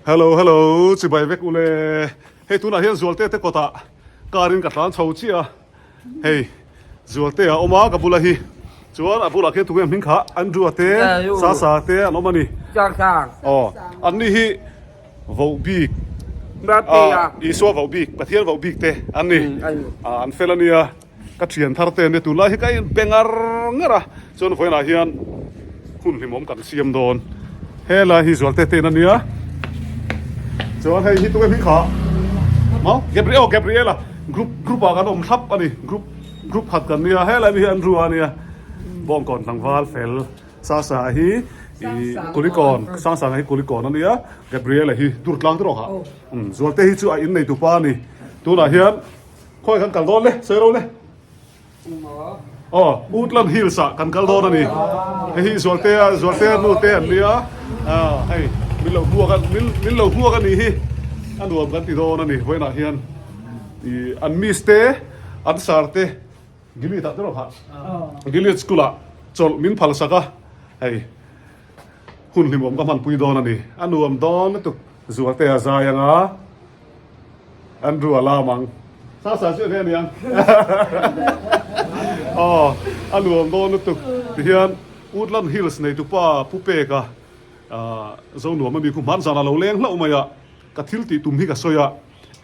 Hello hello chibai vek ule hei tunah hian Zualte te kawtah car in ka tlan chho chiah a hei Zualte a awm a ka bula hi chuan a bulah khian tunge hming kha Andrew a te Sasa te an awm a ni aw an ni hi voh bik ah Isua voh bik Pathian voh bik te an ni ah an fel a nia. Ka thian thar te ania tunlai hi ka inpe ngar ngar a, chuan vawiinah hian hun hlimawm kan siam dawn. Helai hi Zualte te in ania, chuan hei hi tunge hming kha maw Gabriel aw Gabriela group group ah kan awm thlap a ni group group khat kan nia helai mi hi an rua ania Bawngkawn tlangval fel Sasa hi ih Kulikawn Sangsanga hi Kulikawn ania Gabriela hi Durtlang te rawh kha Zualte hi chu a innei tupa a ni tunah hian. Khawi kan kal dawn le, sawi ro le. Aw, Woodland Hills ah kan kal dawn a ni. Hei hi Zualtea, Zualtea nu te an nia. Ah, hei min lo hmuak a, min min lo hmuak a nih hi. A nuam kan ti dawn a ni vawiinah hian. Ih an miss te, an sar te Gilead ah te rawh kha. Gilead school ah chawlh min phal sak a, hei hun hlimawm ka hmanpui dawn a ni. A nuam dawn lutuk Zualtea zai anga. Andrew a lam ang. Sa sa chu enge aniang. Aw a nuam dawn lutuk. Tihian Woodland Hills neitupa Pu Peka zo nuam ami khu hman zan a lo leng hlauh mai a, ka thil tih tum hi ka sawi a,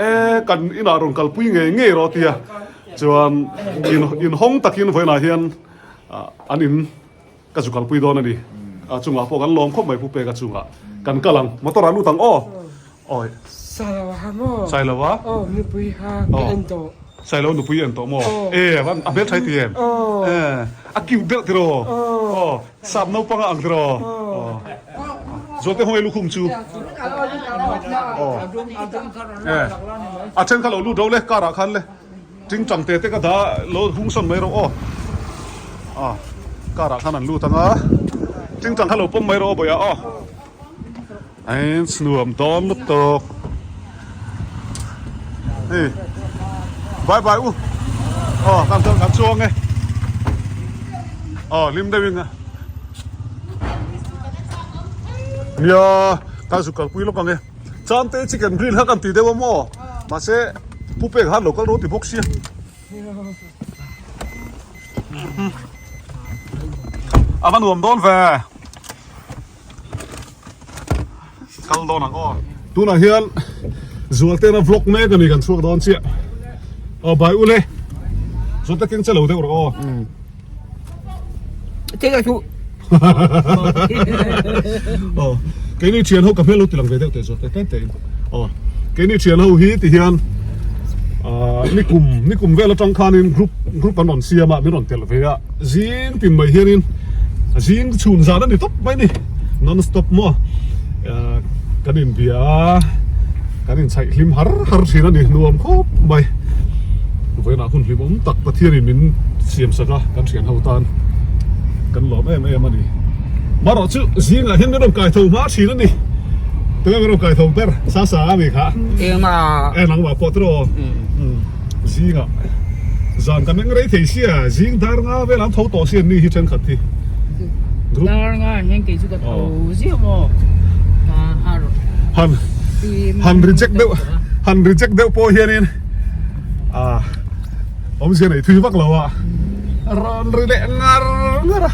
e kan inah rawn kalpui ngei ngei rawh tia chuan inhawng takin vawiinah hian an in Ka zu kalpui dawn a ni. A chungah pawh kan lawm khawp mai Pu Peka chungah kan kal ang. Motor ah lut ang aw. Awi. Sailo ha maw? Sailo a? Aw nupui ha ka en tawh. Sailo nupui en tawh maw? E a van a hmel tha i ti em? Aw. E a cute deuh tiraw? Aw. Sap naupang a ang tiraw? Aw. Zualte hmawng ei lukhum chu. Aw. E a then kha lo lut ro le car ah khan le. Tingtang te te ka dah lo hung sawn mai rawh aw ah car ah khan an lut ang a tingtang kha lo pawm mai rawh aw bawih ah aw ein nuam dawn lutuk hei bye bye u aw kan kan chuang e aw hlim deuh in nia ka zu kalpui lawk ang e. Chante chicken grill kha kan ti deuh a maw? Mahse Pu Pek khan lo kal ro ti bawk sia. A va nuam dawn ve. Kal dawn ang aw. Tunah hian Zualtena vlog mek a ni kan chhuak dawn chiah. Aw bai ule. Zualte keng che lo deuh rawh aw. Thế chu. Aw keini thian ho ka hmel lo ti lang ve deuh teh zawt teh teh in aw keini thian ho hi ti hian ah nikum nikum vel atang khanin group group an rawn siam a min rawn telh ve a zing tin mai hianin zing chhun zan a ni tawp mai ni non stop maw ah kan inbia a kan inchhaih hlim har har thin a ni nuam khawp mai vawiinah hun hlim awm tak Pathianin min siam sak a kan thian ho tan kan lawm em em a ni marawh chu zingah hian min rawn kai tho hma thin a ni tunge min rawn kai tho ber sa sa a ni kha engmah e nangmah pawh tiraw zingah zan kan eng rei thei sia zing dar nga vel an tho tawh sia ni hi thenkhat hi group dar nga hian kei chu ka tho ziah maw han han reject deuh han reject deuh pawh hianin ah Awmzia nei thui vak lo a, rawn ri leh ngar ngar a,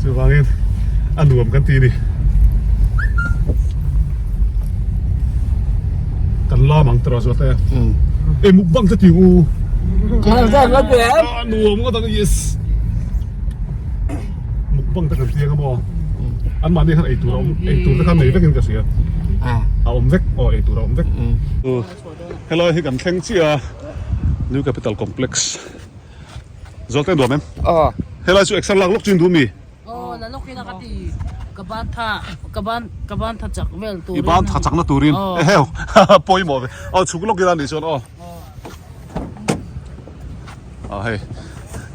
chuvangin a nuam kan ti a ni. Kan lam ang tawh zawt e. E mukbang te ti u. A nuam ngawt ang yes. Mukbang te kan ti ang amaw. An mahni khan eitur a awm eitur te khan nei vekin ka hria. A awm vek aw eitur a awm vek. Helai hi kan thleng chiah a. New Capital Complex Zawlte nuam em? Aw. Helai chu exer lak lawk chu in duh mi? Aw la lawk ila ka ti ka ban tha ka ban ka ban tha chak vel turin. I ban tha chakna turin eheu pawimawh ve. Aw chhuk lawk ila nih chuan aw. Ah hei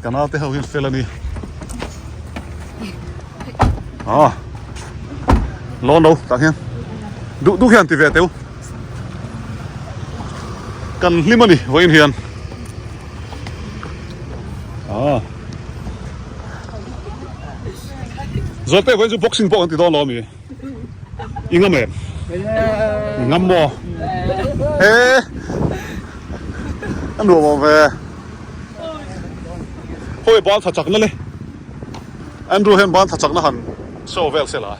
ka naute ho hian fel a ni. Ah lawn lo tah hian duh duh hian ti ve teu. Kan hlim a ni vawiin hian ah Zawlte vawiin chu boxing pawh kan ti dawn lo a mi i ngam em? Ngam maw? He a nuam awm ve. Hawi ban tha chakna le. Andrew hian ban tha chakna han show vel se la.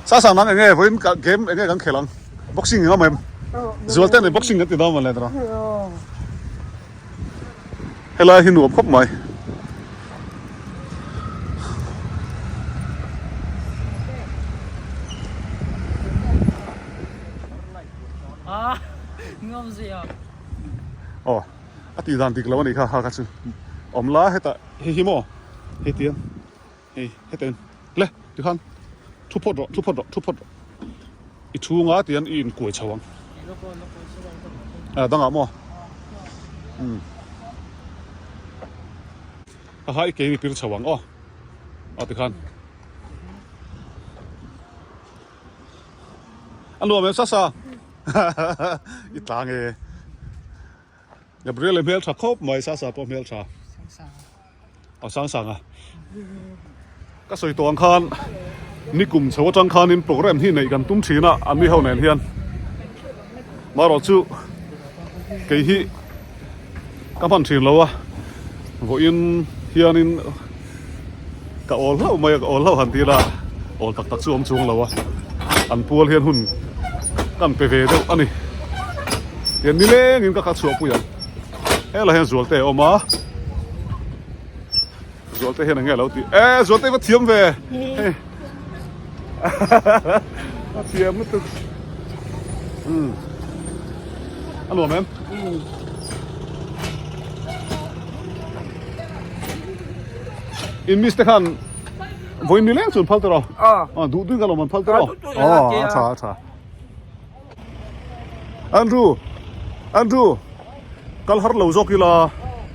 Sa sang nang enge vawiin game enge kan khel ang. Boxing ngam em? Zualte nei boxing kan ti dawn mawn le tawh. Helai hi nuam khawp mai. Aw a tih dan dik lo a nih kha ha kha chu awm la hetah hei hi maw hei tiang hei heta in le tikhan thu phawt rawh thu phawt rawh thu phawt rawh i chhunga tian i inkuai chho ang a dangah maw umm a ha i ke i pir chho ang aw aw tikhan a nuam em sasa i tlang e Gabriel hmel tha khawp mai sasa pawh hmel tha A sang sang a. Ka sawi tawh ang khan nikum chho atang khanin program hi neih kan tum thin a, an mi ho nen hian. Marawh chu kei hi ka hman thin lo a, vawiin hianin ka awl hlauh mai a, ka awl hlauh han ti la, awl tak tak chu awm chuang lo a, an pual hian hun kan pe ve deuh a ni. Tian nilengin ka kha chhuahpui ang. Helai hian Zualte a awm a, Zualte hian eng nge a lo tih e Zualte va thiam ve hei a thiam lutuk umm a nuam em in miss te khan vawiin ni leng chu an phal tawh a duh duh in ka lawm an phal tawh a a tha a tha. Andrew Andrew kal har lo zawk ila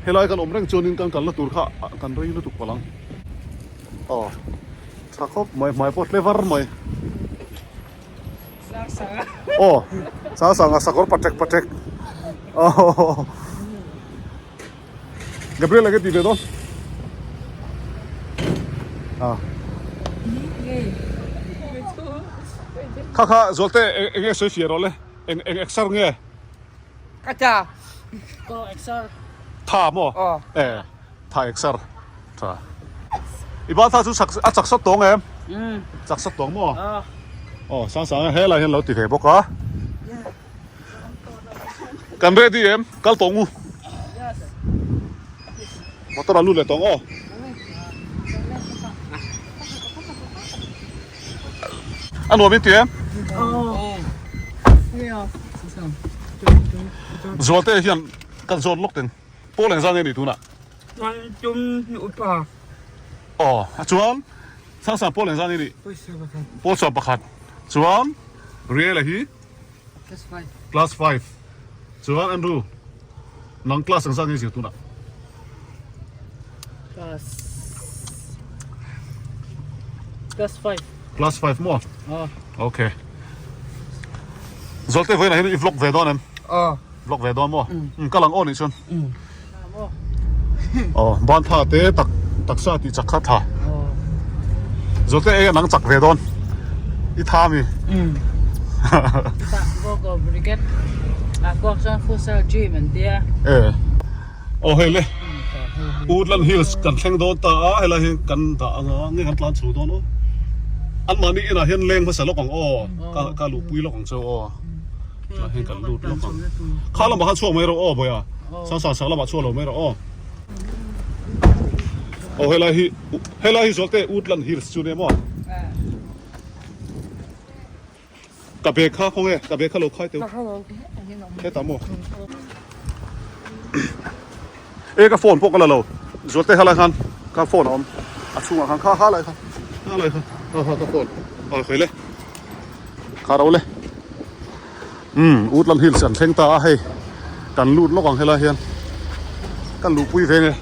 helai kan awm reng chuanin kan kalna tur kha kan rei lutuk palh ang aw tha khawp mai hmai pawh tle var mai aw sang sang a sakawr patek patek aw Gabriel enge ti ve dawn a kha kha zualte enge sawi fiah rawh le eng eng exer nge ka tha ko exer tha maw e tha exer tha i ba tha chu chak a chak sat tawng em chak sat tawng maw aw sang sang helai hian lo ti ve bawk a. Kan ready em? Kal tawng u. Motor a lut leh tawng aw. A nuam in ti em? Zualte hian kan zawn lawk teng. Pawl engzah nge ni tunah? Tum upa. Aw, chuan Sangsang pawl engzah nge ni? Pawl sawm pakhat. Chuan Riela hi? Class 5. Class 5. Chuan Andrew, nang class engzah nge zir tunah? Class Class 5. Class 5 maw? Aw. Okay. Zualte vawiinah hian i vlog ve dawn em? Aw. Vlog ve dawn maw? Mm. Ka lang aw nih chuan. Mm. Aw, ban tha te tak taksa tih chak kha tha. Zualte eng nang chak ve dawn. I tha mi. Mm. Ta go go brigade. A ko chuan futsal gym an tia. Eh. Aw hei le. Woodland Hills kan thleng dawn ta a, helai hi kan dah anga nge kan tlan chho dawn aw. An mahni inah hian leng hmasa lawk ang aw. Ka ka luhpui lawk ang cheu aw. Tah hian kan lut lawk ang. Kha lamah khan chhuak mai rawh aw Bawia. Sang sang sang lamah chhuak lo mai rawh aw. Aw helai hi helai hi Zualte Woodland Hills chu nia maw? Ka bag kha khawnge ka bag kha lo khai teu. Hetah maw? E ka phone pawh ka la lo. Zualte helai khan ka phone a awm. A chhungah khan kha kha lai kha. Kha lai kha. Kha kha ka phone. Aw khawi le. Kha ro le. Umm Woodland Hills an thleng ta a hei kan lut lawk ang helai hian kan luhpui ve nge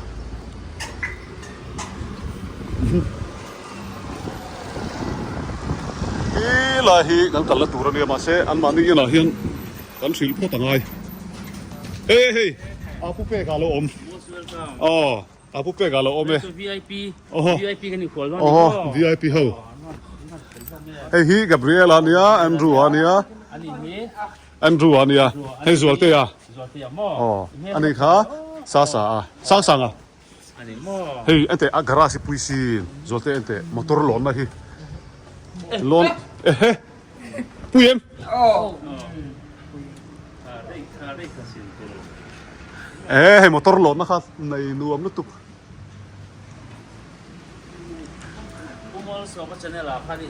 he lai hi kan kalna tur ania mahse anmahni inah hian kan hrilh phawt angai e hei a pu pek ah lo awm aw. A pu pek ah lo awm e. VIP Oho. VIP kan inhual dawn Oho, VIP ho. Hei hi Gabriel-a ania, Andrew-a ania. Andrew-a ania, hei Zualtea. Aw, ani kha Sasa-a, Sangsanga. Hei enteh a garage hi pui sin, Zualtea enteh motor lawnna hi lawn ehe pui em? Eh hei motor lawnna kha nei nuam lutuk. Pu Malsawma channel ah khan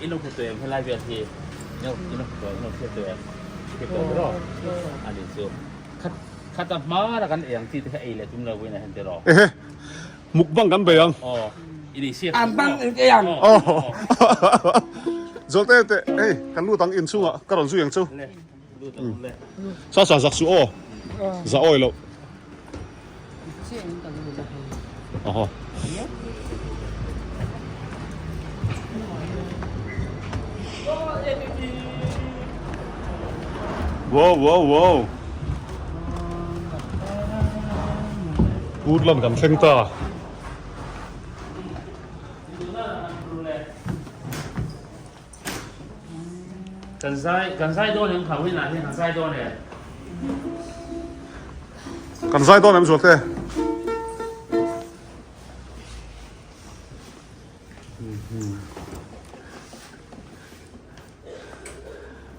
i lo hmu tawh em helai vel hi i lo hmu tawh i lo hriat tawh em hriat tawh ber a ni chu khat khat a hma a kan ei ang chi te kha ei leh tum lo vawiin ah hian tiraw ehe mukbang kan bei ang aw i nei siak An bang in ei ang aw zawlte teh hei kan lut ang inchhungah ka rawn zui ang chu le lut ang le sa sa zak suh aw za awi loh. Aha. Wow wow wow. Woodland kan thleng ta. Kan zai kan zai dawn em kha winah hian kan zai dawn em? Kan zai dawn em Zualte?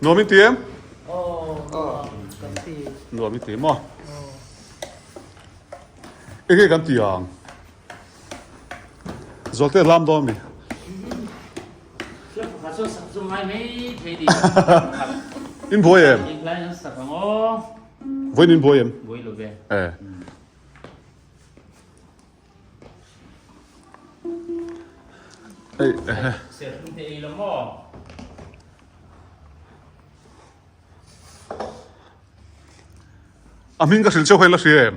Nuam in ti em? Nuam in ti maw? Enge kan ti ang? Zualte lam dawn mi? In buai em? Vawiin in buai em? Eh. Ei eh. A hming ka hrilh chauh hei la hria em?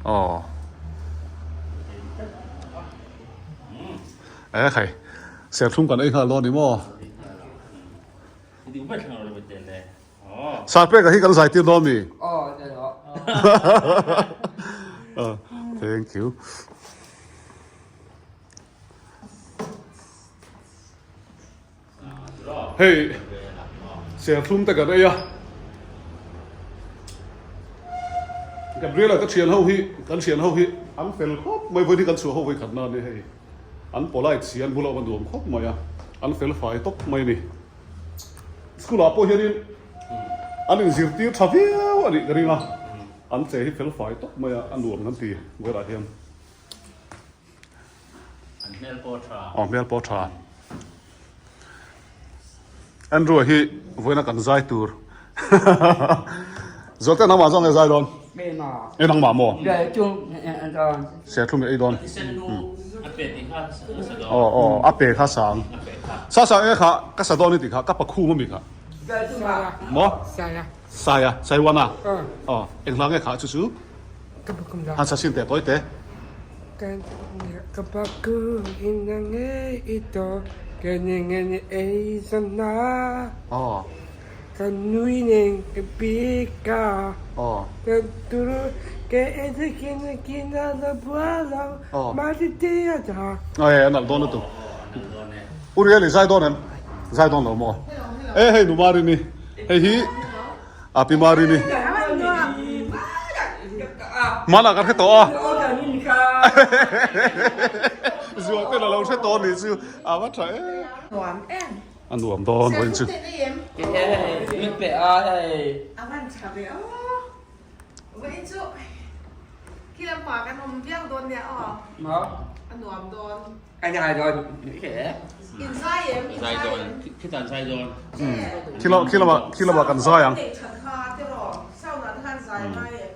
Aw. Eh khai. Serthlum kan ei nghal dawn ni maw? Sarpeka hi kan zai tir dawn mi? Aw, thank you. Hei serthlum te kan ei a, Gabriela ka thian ho hi kan thian ho hi an fel khawp mai vawi hi kan chhuah ho vawi khat na ania hei an polite si an bula awm a nuam khawp mai a an fel fai tawp mai a ni school ah pawh hianin an inzirtir tha viau a nih ka ring a an che hi fel fai tawp mai a a nuam kan ti vawilah hian. An hmel pawh tha. Aw hmel pawh tha. Andrew hi vawiina kan zai tur. Zawlte nangmah zawng nge zai dawn? E nangmah maw? Serthlum i ei dawn. Aw aw a pe kha sang. Sa sang e kha ka sa dawn i tih kha ka pakhum ami kha. Maw? Saia Saiwana. Aw eng hla nge kha chu chu? Han sa sin teh tawi teh. Aw. Aw. Aw e a nalh dawn lutuk. U Riali zai dawn em? Zai dawn lo maw? E hei nu Marini hei hi. A pi Marini. Hmanah kan hre tawh a. Zual ten a lo hre tawh a nih chu. A va tha e. Nuam em. A nuam dawn vawiin chu. A van tha ve aw. Vawiin chu khi lampang kan awm viau dawn nia aw. A nuam dawn. In zai em? In zai em? Khitan zai dawn. Khi khi lamah khi lamah kan zai ang. Nei that kha te rawh. Sound ah te khan zai ngai em?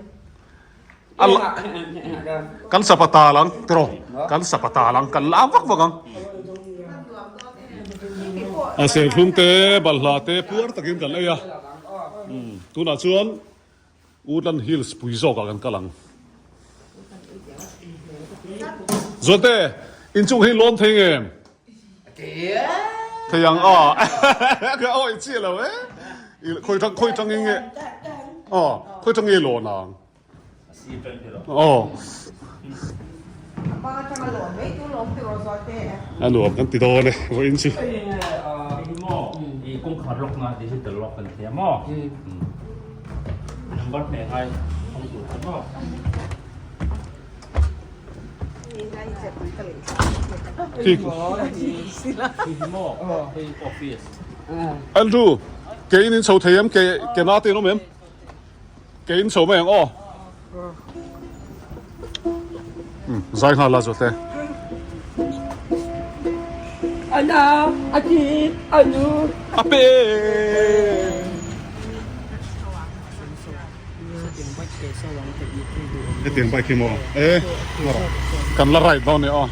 Kan sapa tal ang te rawh. Kan sapa tal ang kan la vak vak ang. A serthlum te balhla te puar takin kan ei a. Tunah chuan Woodland Hills pui zawkah kan kal ang. Zualte, inchung hi lawn thei nge? Thei ang a. Ka awi chiah lo e. Khawi tang khawi tang nge? Aw, khawi tang nge lawn ang? Aw. A nuam kan ti dawn e vawiin chu. I kawngkhar lock na digital lock kan thei a maw? Number hmeh ngai awm tur kha maw? Andrew, ke in in chho thei em? Ke ke na te in awm em? Ke in chho mai ang aw. Zai nghal la zawt e. Ana ati anu. Ape. Hetiang bike hi maw? E kan la ride dawn e aw.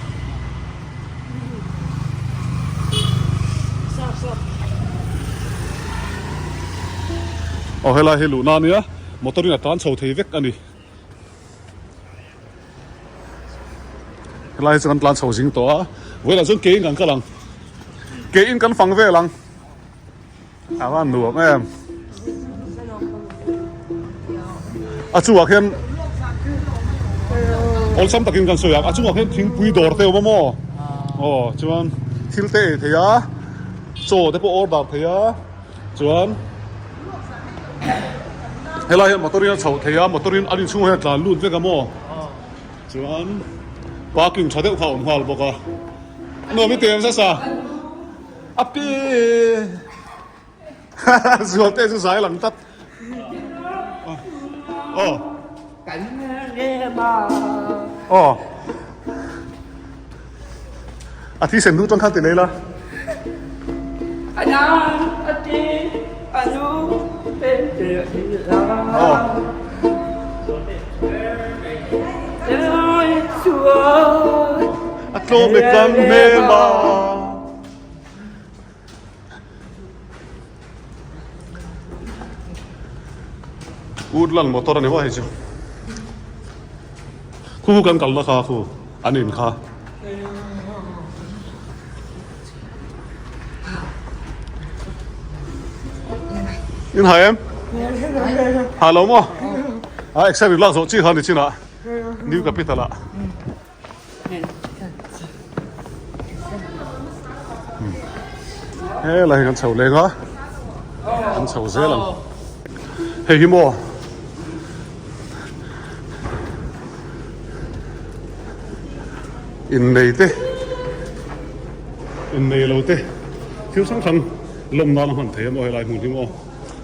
Aw helai hi luhna a nia motor in a tlan chho thei vek a ni. Helai hi chu kan tlan chho zing tawh a vawilah chuan ke in kan kal ang ke in kan fang vel ang. A va nuam em. A chungah khian awlsam takin kan sawi ang a chungah khian thingpui dawr te a awm a maw aw chuan thil te ei thei a chaw te pawh order thei a chuan helai hian motor in a chhoh thei a motor in an inchhungah hian a tlan lut vek a maw chuan parking tha deuh kha a awm nghal bawk a nuam i ti em sasa. A pi Zualte chu zai lang tlat. Aw. Kan rema. Aw. A thi sen du tang khan ti nei la. Ana ati anu pe te la. Aw. A tlawm e kan hmel a. Woodland motor a ni maw hei chu. Khu kan kalna kha khu an in kha. In hai em? Hai lo maw? A exam in lak zawh chi kha ni chinah New Capital ah. He lai hi kan chho leng a kan chho zel ang. Hei hi maw? Innei te innei lo te thil hrang hrang lawm nan a hman thei a maw helai hmun hi maw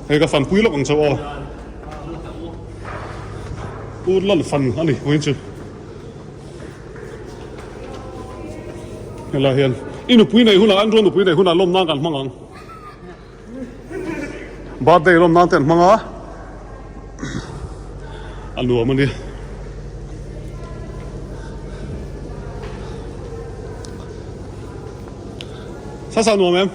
hei ka fan pui lawk ang chauh aw u lan fan a ni vawiin chu helai hian i nupui neih hunah an rual nupui neih hunah lawm nan kan hmang ang. Birthday lawm nan te an hmang a a nuam a ni. Sasa nuam em?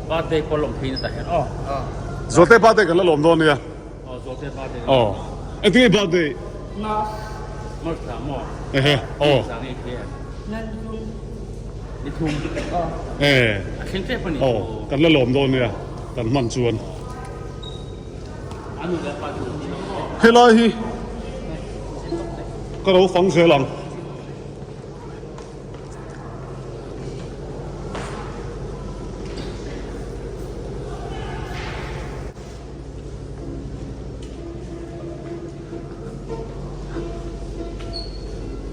Birthday pawh lawm phei na tah hian aw. Zualte birthday kan la lawm dawn nia. Aw Zualte birthday. Aw. Engtin nge birthday? March thla maw? Ehe aw. Ni thum. Eh. A thleng tep a ni. Aw kan la lawm dawn nia kan hman chuan. Anu leh pa chu ni lo maw? Helai hi ka lo fang zel ang.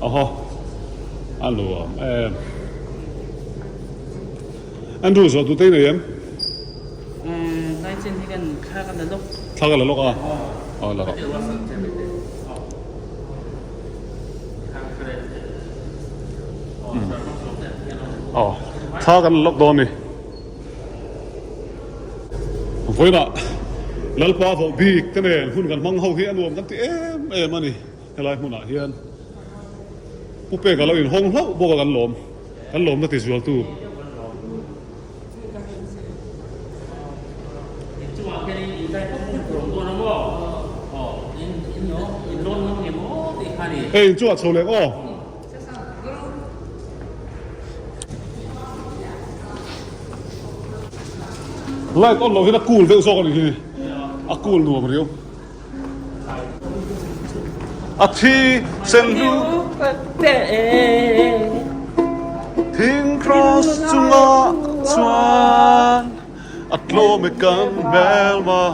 Aha a nuam em Andrew zawh duh te i nei em? Nai chin hi kan thla kan la lawk. Thla kan la lawk a? Aw la rawh. Aw thla kan la lawk dawn ni. Vawiinah Lalpa vawh bik te nen hun kan hmang ho hi a nuam kan ti em em a ni. Helai hmunah hian Pu Peka lo inhawng hlauh bawk a kan lawm, kan lawmna ti zualtu. Hei inchungah chho leh aw. Light on loh hian a cool deuh zawk a nih hi a cool nuam riau. A thi sen hlu Thing cross chungah chuan a tlawm e kan hmelma.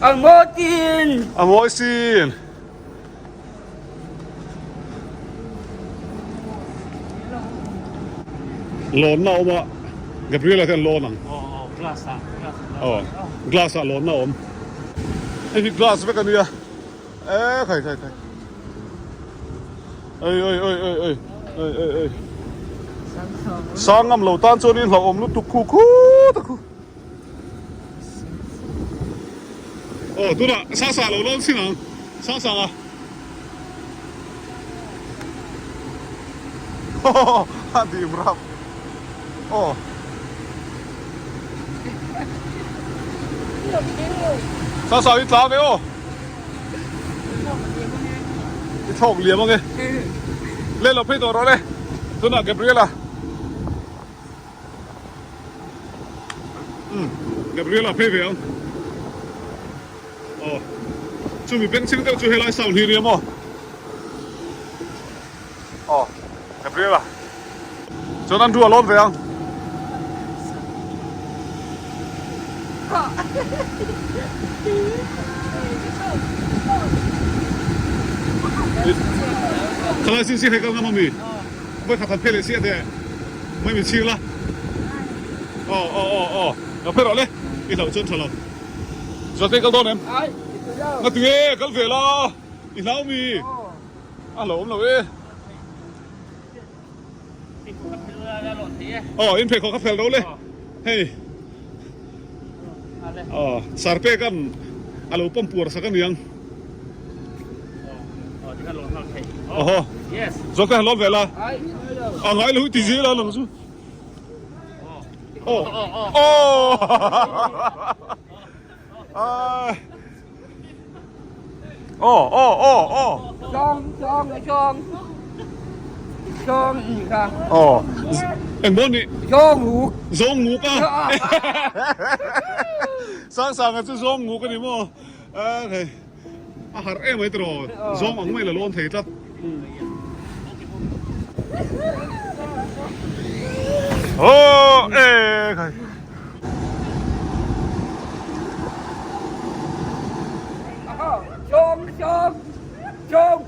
A mawi sin. A mawi sin. Lawnna a awm a, Gabriela hian lawn ang. Aw, glass ah lawnna a awm. Hei hi glass vek a nia. E khai khai khai. Oi oi oi oi oi oi oi oi. Sang ngam lo tan chuan in hlauhawm lutuk khu khu ta khu. Aw tunah sang sang lo lawn chin ang sang sang a a dim rap aw sang sang i tla ve aw i thlawk liam ange le lo phei tawh rawh le tunah Gabriela Umm Gabriela phei ve ang aw chumi bengchheng deuh chu helai sound hi nia maw aw Gabriela chuan Andrew a lawn ve ang. Khalai sin si hei kal ngam ami vawi khat han phei leh chiah teh. Mai min chhir la. Aw aw aw aw lo phei rawh le i hlauh chuan tha lo. Zualtei kal dawn em? Nga tinge kal ve la i hlau mi? A hlauhawm lo e. Aw in pheikhawk a fel ro le hei. Aw sarpekan a lo pawm puar sak aniang. Aw Zualtei han lawn ve la. A ngai lo hi ti zel a lang chu. Aw aw aw aw aw aw Chawng chawng chawng chawng i kha. Aw eng maw ni? Zawng nguk. Zawng nguk a. Sang sanga chu zawng nguk a ni maw? A hei a harh em mai tiraw zawng ang mai la lawn thei tlat. Aw e khai. Chawng chawng chawng.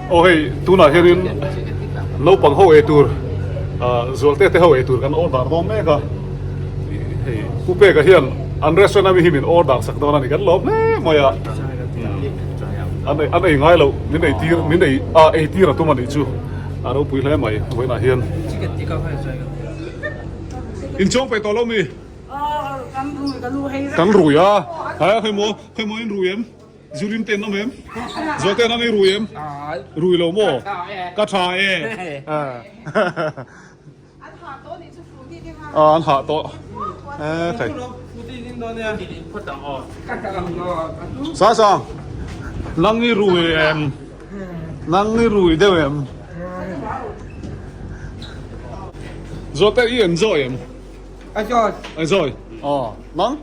Aw hei tunah hianin naupang ho ei tur ah zualte te ho ei tur kan order dawn mek a hei Pu Peka hian an restaurant ami hi min order sak dawn a ni kan lawm hle mai a an an ei ngai loh min ei tir min ei ah ei tir a tum a nih chu a ropui hle mai vawiinah hian inchawng peih tawh lo mi. Kan rui a, he khawi maw khawi maw in rui em? Zurim te an awm em? Zual te an awm i rui em? Rui lo maw? Ka tha e. An hah tawh. He khai. Sang sang nang i rui em? Nang i rui deuh em? Zual te i enjoy em? Enjoy. Enjoy. Aw, nang?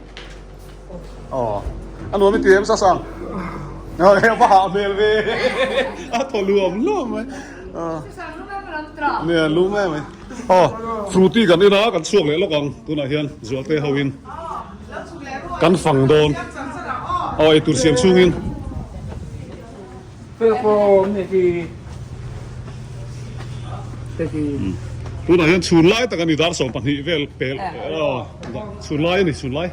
Aw. A nuam i ti em Sasang? Aw, he va hah hmel ve. A thaw luam luam mai. Aw. Nia, lum em mai. Aw, fruity kan in a, kan chhuak leh lawk ang tunah hian Zualte ho in kan fang dawn. Aw, eitur siam chhungin. Tunah hian chhun lai tak a ni dar 12 vel pel chhun lai a ni chhun lai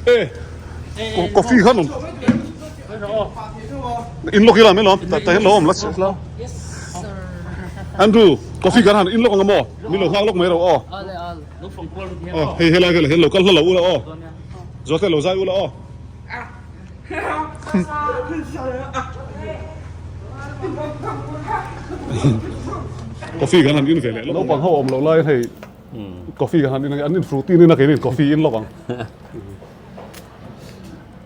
e coffee khan awm in lawk ila mai lawm tah hian lo awm la Andrew coffee kan han in lawk ang maw min lo nghak lawk mai ro aw hei helai velah hian lo kal hla lo ula aw zawt te lo zai ula aw. Coffee kan han in ve leh lawk. Naupang ho awm loh lai hei Coffee kan han in an in fruity in a kein in coffee in lawk ang.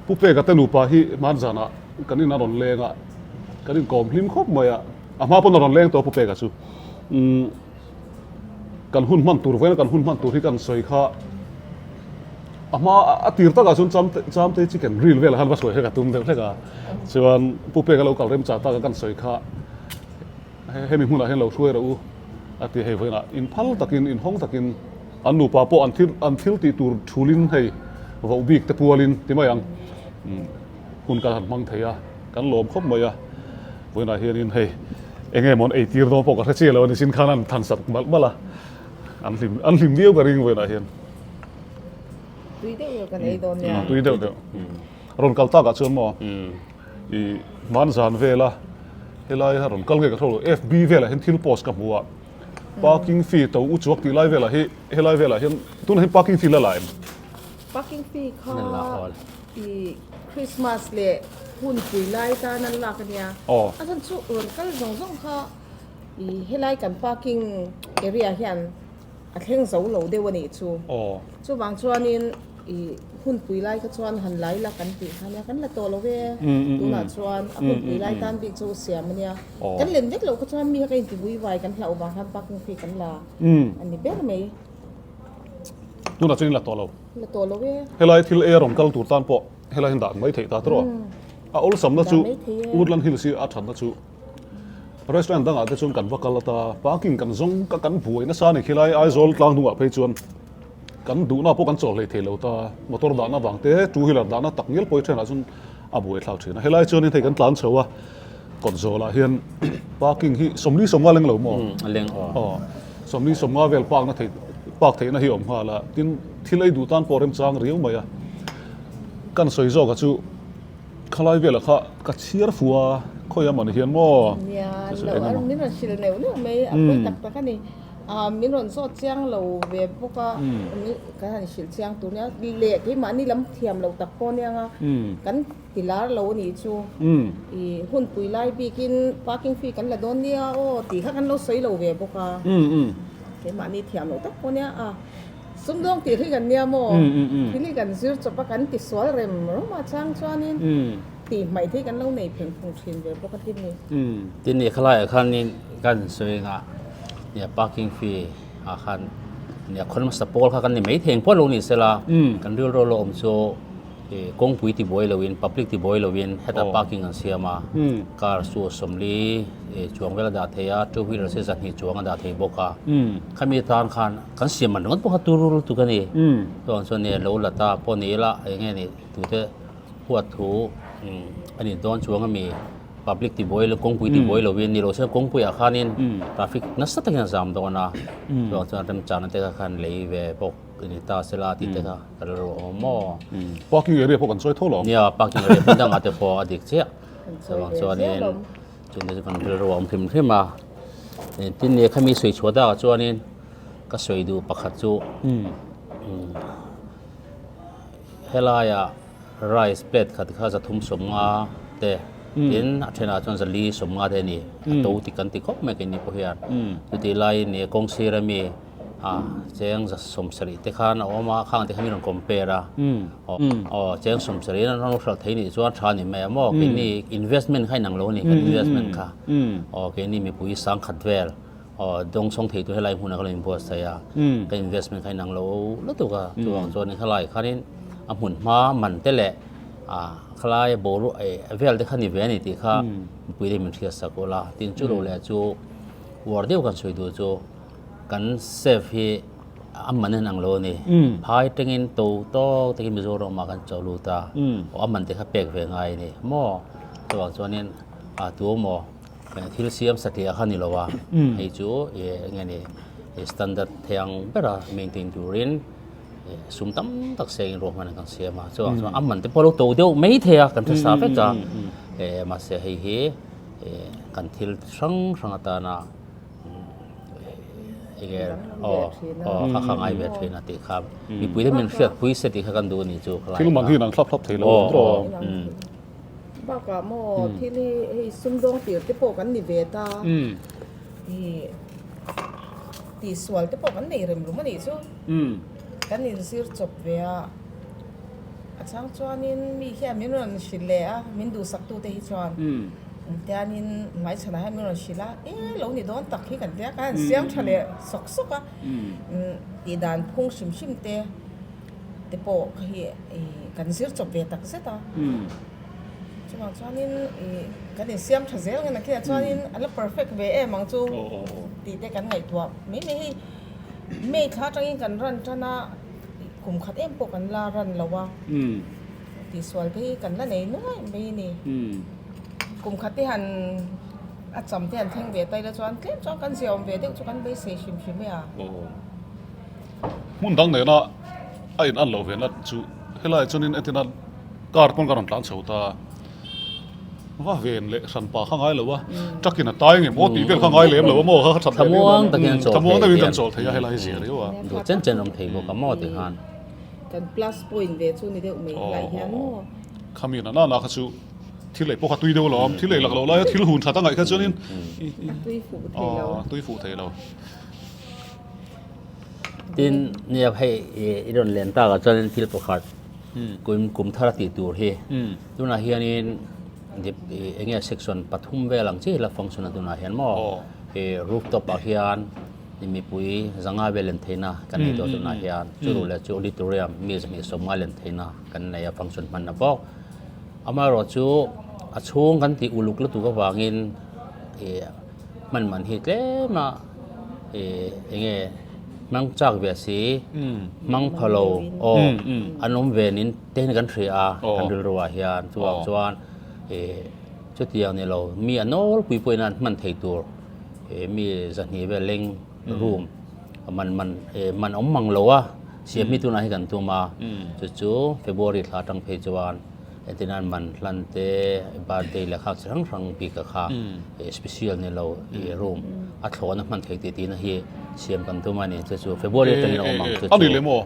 Pu Peka te nupa hi hmanzanah kan in a rawn leng a, kan inkawm hlim khawp mai a, a hma pawn a rawn leng tawh a Pu Peka chu. Umm kan hun hman tur vawiin a kan hun hman tur hi kan sawi kha a hma a tir takah chuan cham chamte chicken grill velah khan va sawi hlek a tum deuh hlek a, chuan Pu Peka lo kal remchah taka kan sawi kha Hemi hmunah hian lo hruai rawh u a ti hei vawiinah inphal takin inhawng takin an nupa pawh an thil an thil tih tur thulin hei voh bik te pualin ti mai ang hun kan han hmang thei a kan lawm khawp mai a vawiinah hianin hei eng nge maw an ei tir dawn pawh ka hre chiah lo a ni sin khan an than sak malh malh a an hlim an hlim viau ka ring vawiinah hian. Tui deuh deuh kan ei dawn nia. Tui deuh deuh. Rawn kal takah chuan maw i hmanzan vela helai a rawn kal nge ka hre lo FB velah hian thil post ka hmu a parking fee to u chuak tih lai velah hi helai velah hian tunah hian parking fee la la em? Parking fee kha i Christmas leh hunpui lai tan an lak ania a chuan chu rawn kal zawng zawng kha i helai kan parking area hian A thleng zo lo deuh a nih chu. Chuvang chuanin i hunpui lai kha chuan han lai la kan tih kha nia, kan la tawh lo e. Tunah chuan a hunpui lai tan bik chu siam a nia. Kan len vek loh kha chuan mi kha ka inti vui vai kan hlauh vang khan parking fee kan la a ni ber mai. Tunah chuan in la tawh lo. La tawh lo e. Helai thil ei a rawn kal tur tan pawh helai hian dah mai theih ta tawh a. A awlsamna chu Woodland Hills hi a thatna chu. Restaurant dangah te chuan kan va kal ata parking kan zawng ka kan buai nasa a ni khilai Aizawl tlang hnungah phei chuan kan duhna pawh kan chaw hlei thei lo ta motor dahna vang te two wheeler dahna tak ngial pawh hi thenah chuan a buai thlak thin a helai chuanin hei kan tlan chho a kawt zawlah hian parking hi sawmli sawmnga leng lo maw leng aw aw sawmli sawmnga vel park na thei park theihna hi awm nghal a tin thil ei duh tan pawh remchang riau mai a kan sawi zawk a chu. Khalai velah kha ka chhiar fu a, khawi a mawni hian maw? Nia, lo min rawn hrilh neuh neuh mai, a pawi tak tak a ni. Ah, min rawn zawt chiang lo ve bawk a, kan han hrilh chiang tur nia, leh keimahni lam thiam lo tak pawh nia nga, kan ti lar lo a nih chu. I hunpui lai bikin parking fee kan la dawn nia aw tih kha kan lo sawi lo ve bawk a, keimahni thiam lo tak pawh nia a. Sumdawng tih hi kan nia maw? Thil hi kan zir chawp a, kan ti sual rem rawm a chang chuanin tih hmaih te hi kan lo nei pheng phung thin ve bawk a tin ni. Tin ni khalaiah khanin kan sawi anga nia parking fee ah khan nia khawn hmasa pawl kha kan ni mai thei ang pawh lo ni sela kan rilru lo awm chu Kawngpui ti buai loin, public ti buai loin heta parking an siam a, car chu sawmli chuang vel a dah thei a, two wheeler chu zahnih chuang a dah thei bawk a. Khami atan khan kan siam man ringawt pawh kha tur lutuk a ni. Chuan chuan nia lo la ta pawh ni ila eng nge ni tute huat thu a ni dawn chuang ami public ti buai lo kawngpui ti buai loin ni lo se kawngpuiah khanin traffic nasa takin a zam dawn a, chuan chuan remchangna te kha khan lei ve bawk. Ni ta sela tih te kha ka rilru a awm maw? Parking area pawh kan sawi tho lo. Nia, parking area hmun dangah te pawh a dik chiah. Chuvang chuanin chungte chu kan rilru a awm hrim hrim a. Tin ni khami sawi chhuah takah chuanin ka sawi duh pakhat chu helaiah rice plate khat kha zathum sawmnga te tin a thenah chuan zali sawmnga te a ni. A to ti kan ti khawp mai keini pawh hian. Chutih laiin ni kawng sir ami A cheng za sawmsarih te khan a awm a, khang te kha min rawn compare a. Aw cheng sawmsarih in an rawn hralh thei nih chuan tha ni mai a maw? Keini investment kha inang lo a ni, kan investment kha. Aw keini mipui sangkhat vel aw dawngsawng thei tur helai hmunah ka lo inbuatsaih a, kan investment kha inang lo lutuk a. Chuvang chuan helai khanin a hmun hma man te leh a khalai boruak vel te kha ni ve a ni tih kha mipui te min hriatsak ula. Tin chu lo leh chu uar deuh kan sawi duh chu. Kan safe hi a man in ang lo a ni. Phai tengin to tawk takin Mizoram ah kan cho lut a, aw a man te kha pek ve ngai a ni maw? Chuvang chuanin a tu maw thil siam satliah kha ni lo a, hei chu eng nge ni standard thei ang bera maintain turin sum tam tak sengin ruahman kan siam a, chuvang chuan a man te pawh a lo to deuh mai thei a kan hre sa vek a, mahse hei hi kan thil hrang hrang atana kha kha ngai ve thin a tih kha mipui te min hriat pui se tih kha kan duh a nih chu thil man hi an thlap thlap thei lo ang tawh bakah maw thil hi hei sumdawng tir te pawh kan ni ve ta. Tihsual te pawh kan nei rem rum a nih chu. Kan inzir chawp ve a, a chang chuanin mi hian min rawn hrilh leh a, min duhsaktute hi chuan tianin hmaichhanah hian min rawn hrilh a, e lo ni dawn tak hi kan tia, kan han siam tha leh sawk sawk a, tihdan phung hrim hrim te te pawh kha hi kan zir chawp ve tak zet a. Chuvang chuanin ih kan insiam tha zel nge nakhinah chuanin a la perfect ve em ang chu tih te kan ngaihtuah mai mai hei May thla atangin kan run tan a kum khat em pawh kan la run lo a tihsual te hi kan la nei nuai mai a ni kum khat te han a cham te han thleng ve ta ila chuan tlem chuan kan ziaawm ve deuh chu kan beisei hrim hrim e a. Hmun dang nena a in an loh ve na chu helaiah chuanin entirna car pawn ka rawn tlan chho ta va ven leh hran pa kha ngai lo a truck in a tai nge maw tih vel kha ngai lem lo a maw kha that leh Thlamuang takin an chawl thlamuang thei takin kan chawl thei a helai zia riau a duh chen chen awm thei bawk a maw ti khan kan plus point ve chu ni deuh mai helai hian maw khami na na na kha chu thil ei pawh kha tui deuh lo awm thil ei lak lo laia thil hun that a ngaih kha chuanin tui fuh thei lo tui fuh thei lo. Tin, nia hei i rawn len takah chuanin thil pakhat kum kum thar a tih tur hi tunah hianin eng nge section pathum vel ang chi la function a tunah hian maw rooftop ah hian mipui zanga vel len theihna kan nei tawh tunah hian chu ruh leh chu auditorium mi zahnih sawmnga len theihna kan nei a function hmanna bawk amaherawhchu a chhung kan tih uluk lutuk avangin ih hman man hi tlem a ih eng nge hmang chak ve si hmang pha lo aw an awm ve nin te hian kan hria a kan rilru ah hian chuvang chuan ih chutiang ni lo mi a nawlpui pawhin an hman thei tur ih mi zahnih vel leng room man man ih man awm mang lo a siam hi tunah hi kan tum a chu chu February thla atang phei chuan. Entirnan man hlan te, birthday leh khak chi hrang hrang bik a kha special ni lo i room a thlawhna hman thei tih tihna hi siam kan tum a ni. Chu chu February atangin a awm ang chu chu. A ni lem aw,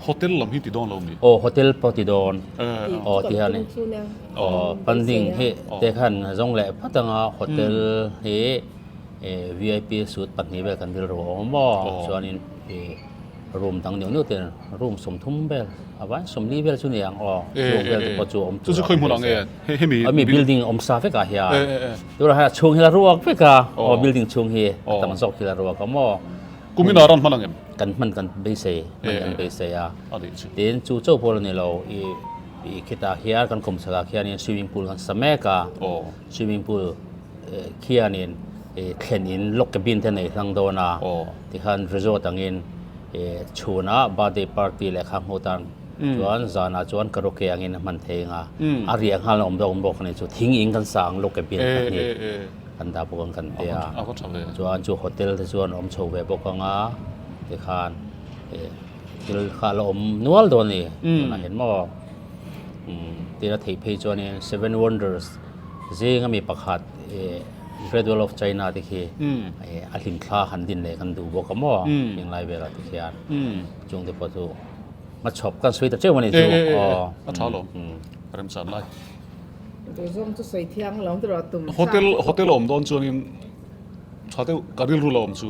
hotel lam hi ti dawn lo mi? Aw hotel pawh ti dawn. Aw ti hian aw funding hi te khan zawng leh phawt anga hotel hi VIP suite pahnih vel kan rilru a awm maw chuanin i Room dang neuh neuh ten room 30 vel a vai 40 vel chu ni ang aw room vel te pawh chu awm chu chu khawi hmun ah nge hemi ami building awm sa vek ah hian tunah hian a chhung hi la ruak vek a aw building chhung hi a tam zawk hi la ruak a maw kumin ah ran hman ang em kan hman kan beisei hman kan beisei a tin chu chauh pawh la ni lo i i khitah hian kan khum chhakah khianin swimming pool kan sa mek a swimming pool khianin thlen in log cabin te nei hlang dawn a tikhan resort angin chhunah birthday party leh kha hmuh tan chuan zanah chuan karaoke angin a hman thei ang a a riah nghal a awm deuh bawk a ni chu thing in kan sa ang log cabin pahnih kan dah bawk ang kan tia chuan chu hotel te chuan awm chho ve bawk ang a tikhan thil kha a la awm nual dawn a ni tunah hian maw tin a theih phei chuanin seven wonders. Zing ami pakhat Great Wall of China te khi a hlim thla han din leh kan duh bawk a maw heng lai velah te khian chung te pawh chu hmachhawp kan sawi ta cheu a ni chu aw a tha lawm remchan lai Duhzawng chu sawi thiang lo erawh tum hotel hotel a awm dawn chuanin tha deuh ka rilru la awm chu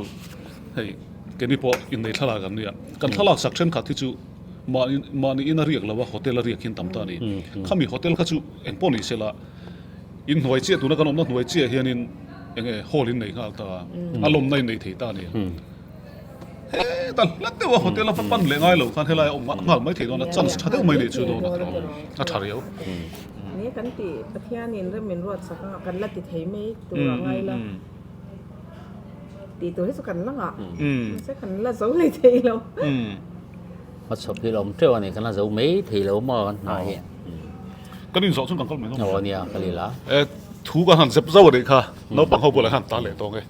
hei keini pawh innei thlalak an nia kan thlalak sak thenkhat hi chu Mahni mahni in a riak lo a, hotel a riak hian tam ta a ni. Khami hotel kha chu eng pawh ni sela, in hnuai chiah tuna kan awmna hnuai chiah hianin eng nge hall in nei nghal ta a, a lawmna in nei thei ta a ni. Heta hla deuh a hotel a va pan leh ngai lo khan helai a awm nghal mai thei dawn a, chance tha deuh mai nei chu dawn a a tha riau. Ni kan tih Pathianin rem min ruat sak a, kan la ti thei mai tur a ngai la. Tih tur hi chu kan la ngah. Mahse kan la zo leh thei lo. Hmachhawp hi a awm teuh a ni, kan la zo mai thei lo maw kan hna hi. Kan inzawh chuan kan kal mai dawn. Aw nia, ka lil a. E, thu kan han zep zauh a nih kha, naupang ho bulah hian tan leh tawng e.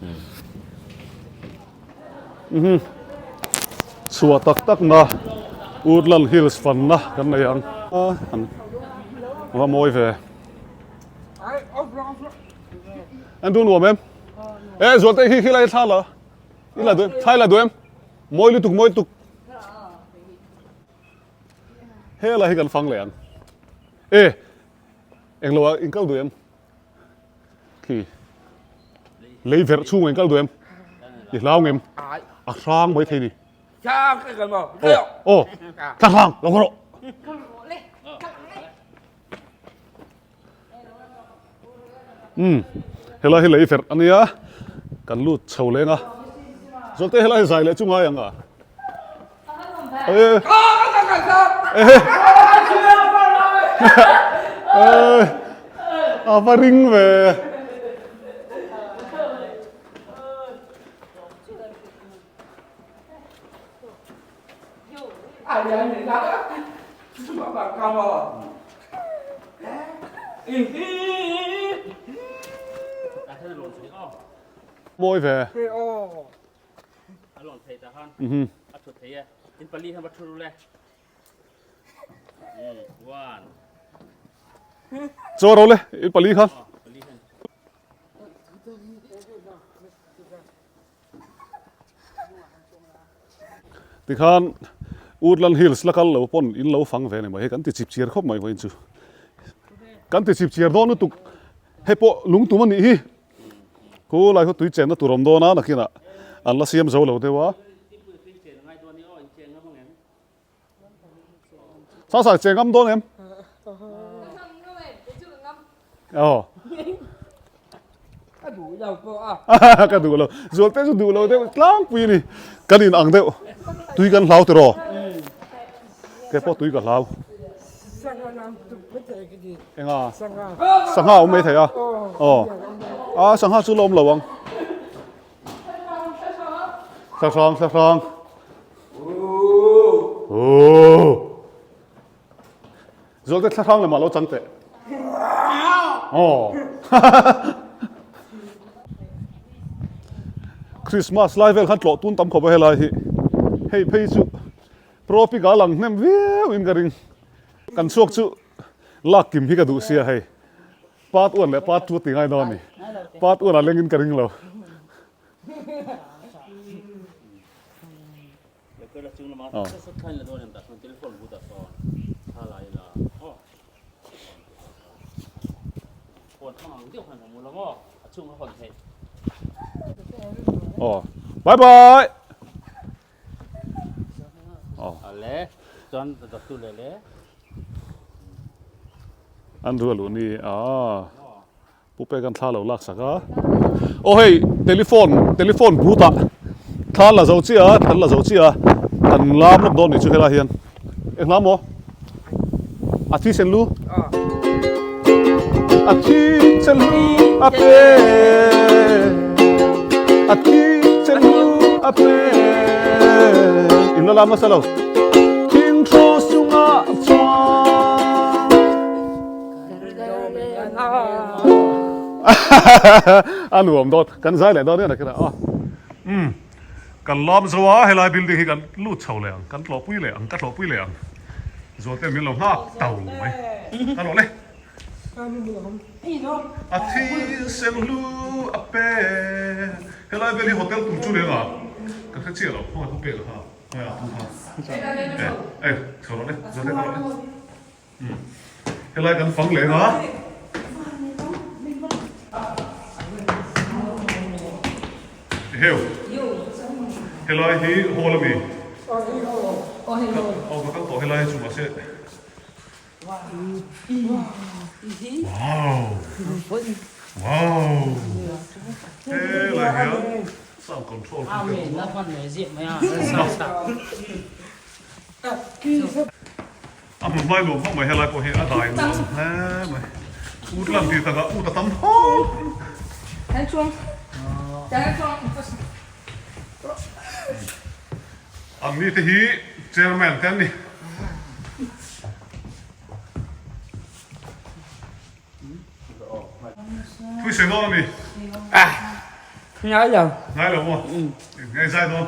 Mhm. Chhuah tak tak na Woodland Hills fanna kan nei ang. A, an va mawi ve. An duh nuam em? E, Zualte hi khi lai thla la. I la duh em? Thla i la duh em? Mawi lutuk, mawi lutuk. Helai hi kan fang leh ang. E, englo ah in kal duh em? Khi. Lei verh chhung in kal duh em? I hlau ngem? A hrang mai thei ni. Aw aw thla hrang lo rawh. Umm helai hi lei verh ania kan lut chho leng a zawlte helai hi zai leh chu ngai ang a a va ring ve. Mawi ve. Chaw ro le in pali khan. Tikhan Woodland Hills la kal lo pawn in lo fang ve ni mai hei kan ti chip chiar khawp mai vawiin chu. Kan ti chip chiar dawn lutuk hei pawh lungtum a nih hi. Khu lai khaw tui chenna tur awm dawn a nakinah an la siam zo lo deuh a. Sa sa che ngam dawn em? Aw. Ka duh lo pawh a. Ka duh lo. Zualte chu duh lo deuh tlangpui a ni. Kan in ang deuh. Tui kan hlau tiraw? Kei pawh tui ka hlau. Enga? Sangha awm mai thei a. Aw. A sangha chu la awm lo ang. Thlahrang thlahrang. Zualte thlahrang lamah lo chang teh. Aw. Christmas lai vel khan tlawh tun tam khawp a helai hi. Hei phei chu Propic a lang hnem viau in ka ring. Kan chhuak chu lak kim hi ka duh sia hei. Part 1 leh part 2 ti ngai dawn a ni. Part 1 ah leng in ka ring lo. Aw bye bye an rual uh ni a. Pu Pekan thla lo lak sak a. Aw hei telephone telephone booth ah thla la zo chiah a thla la zo chiah a kan lam lawk dawn nih chu helai hian eng hla maw a thi sen lu a thi sen lu a pe a thi sen lu a pe in la lam nasa lo thing thu sungah chuan A nuam dawt kan zai leh dawn nia kira aw umm kan lam zo a helai building hi kan lut chho leh ang kan tlawhpui leh ang ka tlawhpui leh ang zual te min lo nghak tau mai ka rawh le a thi sen hlu a pe helai vel hi hotel tur chu reng a ka hre chiah lo khawngaih pu pek kha khawngaih a pu kha e chho rawh le zual te ka rawh le. Helai kan fang leh a. Eheu. Helai hi hall a mi. Aw ka kal tawh helai hi chu mahse. Wow. Wow. Helai hian sound control. A hmun hmai nuam vak mai helai pawh hi a dai nuam hle mai. Ut lan tih takah ut a tam khawp. An ni te hi chairman te an ni. Thui sei dawn a mi? Ngai lo. Ngai lo maw? Ngai zai dawn.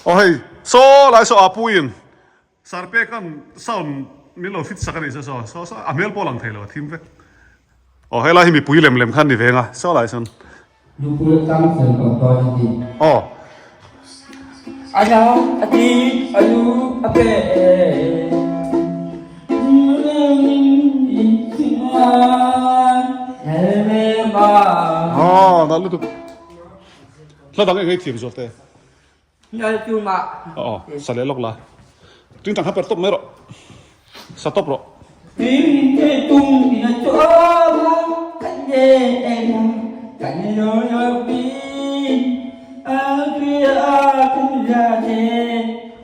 Aw hei, saw lai saw Apuiin Sarpekan sound min lo fit sak a nih chu saw, saw saw a hmel pawh lang thei lo a thim vek. Aw helai hi mipui lem lem khan ni veng a, saw lai sawn. Nupui tang fel ko tawn a ti. Aw. A no a ti a lu a pe Aw, nalh lutuk. Hla dang eng ei thiam zual te. Nal tu ma. Aw sa leh lawk la. Tingtang kha per tawp mai rawh. Sa tawp rawh. Tin te tum in a chawm a kan ne eng kan lo lo pi a kria kan la te.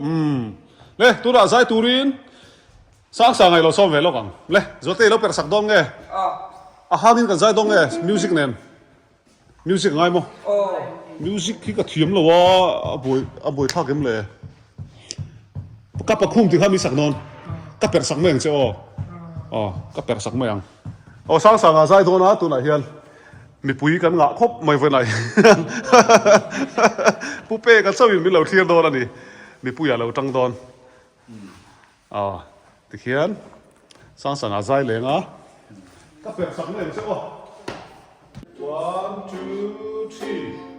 Umm. Le tunah zai turin Sang sang ah i lo sawm ve lawk ang. Le Zualte i lo perh sak dawn nge? A hangin kan zai dawn nge music nen? Music a ngai maw? Music hi ka thiam lo a, a buai a buai thlak em le? Ka pakhum tih kha mi sak dawn. Ka perh sak mai ang che aw. Aw, ka perh sak mai ang. Aw sang sang ah zai dawn a tunah hian mipui kan ngah khawp mai vawiin ah hian Pu Peka chauhin min lo thlir dawn a ni. Mipui ah lo tang dawn. Aw tikhian Sangsanga zai leng a. Ka perh sak mai ang che aw. One two three.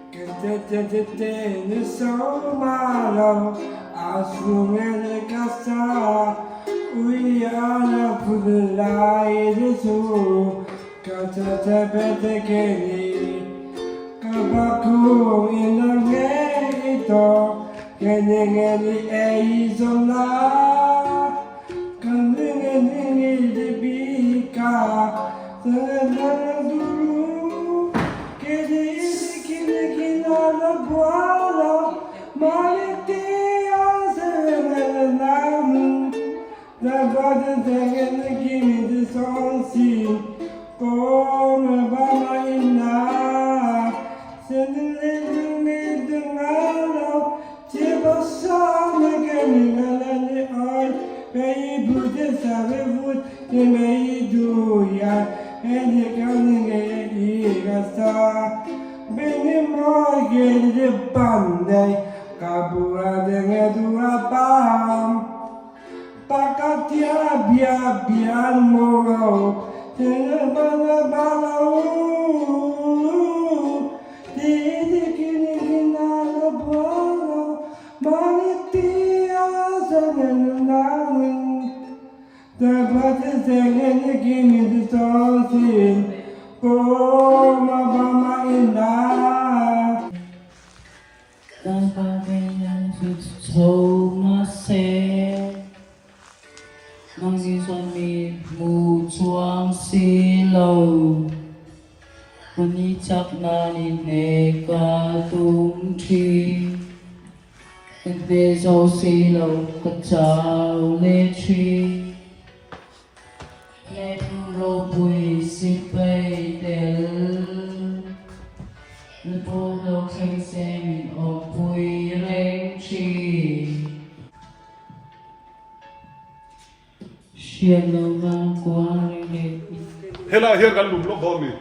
Helai hian kan lum lawk dawn ni,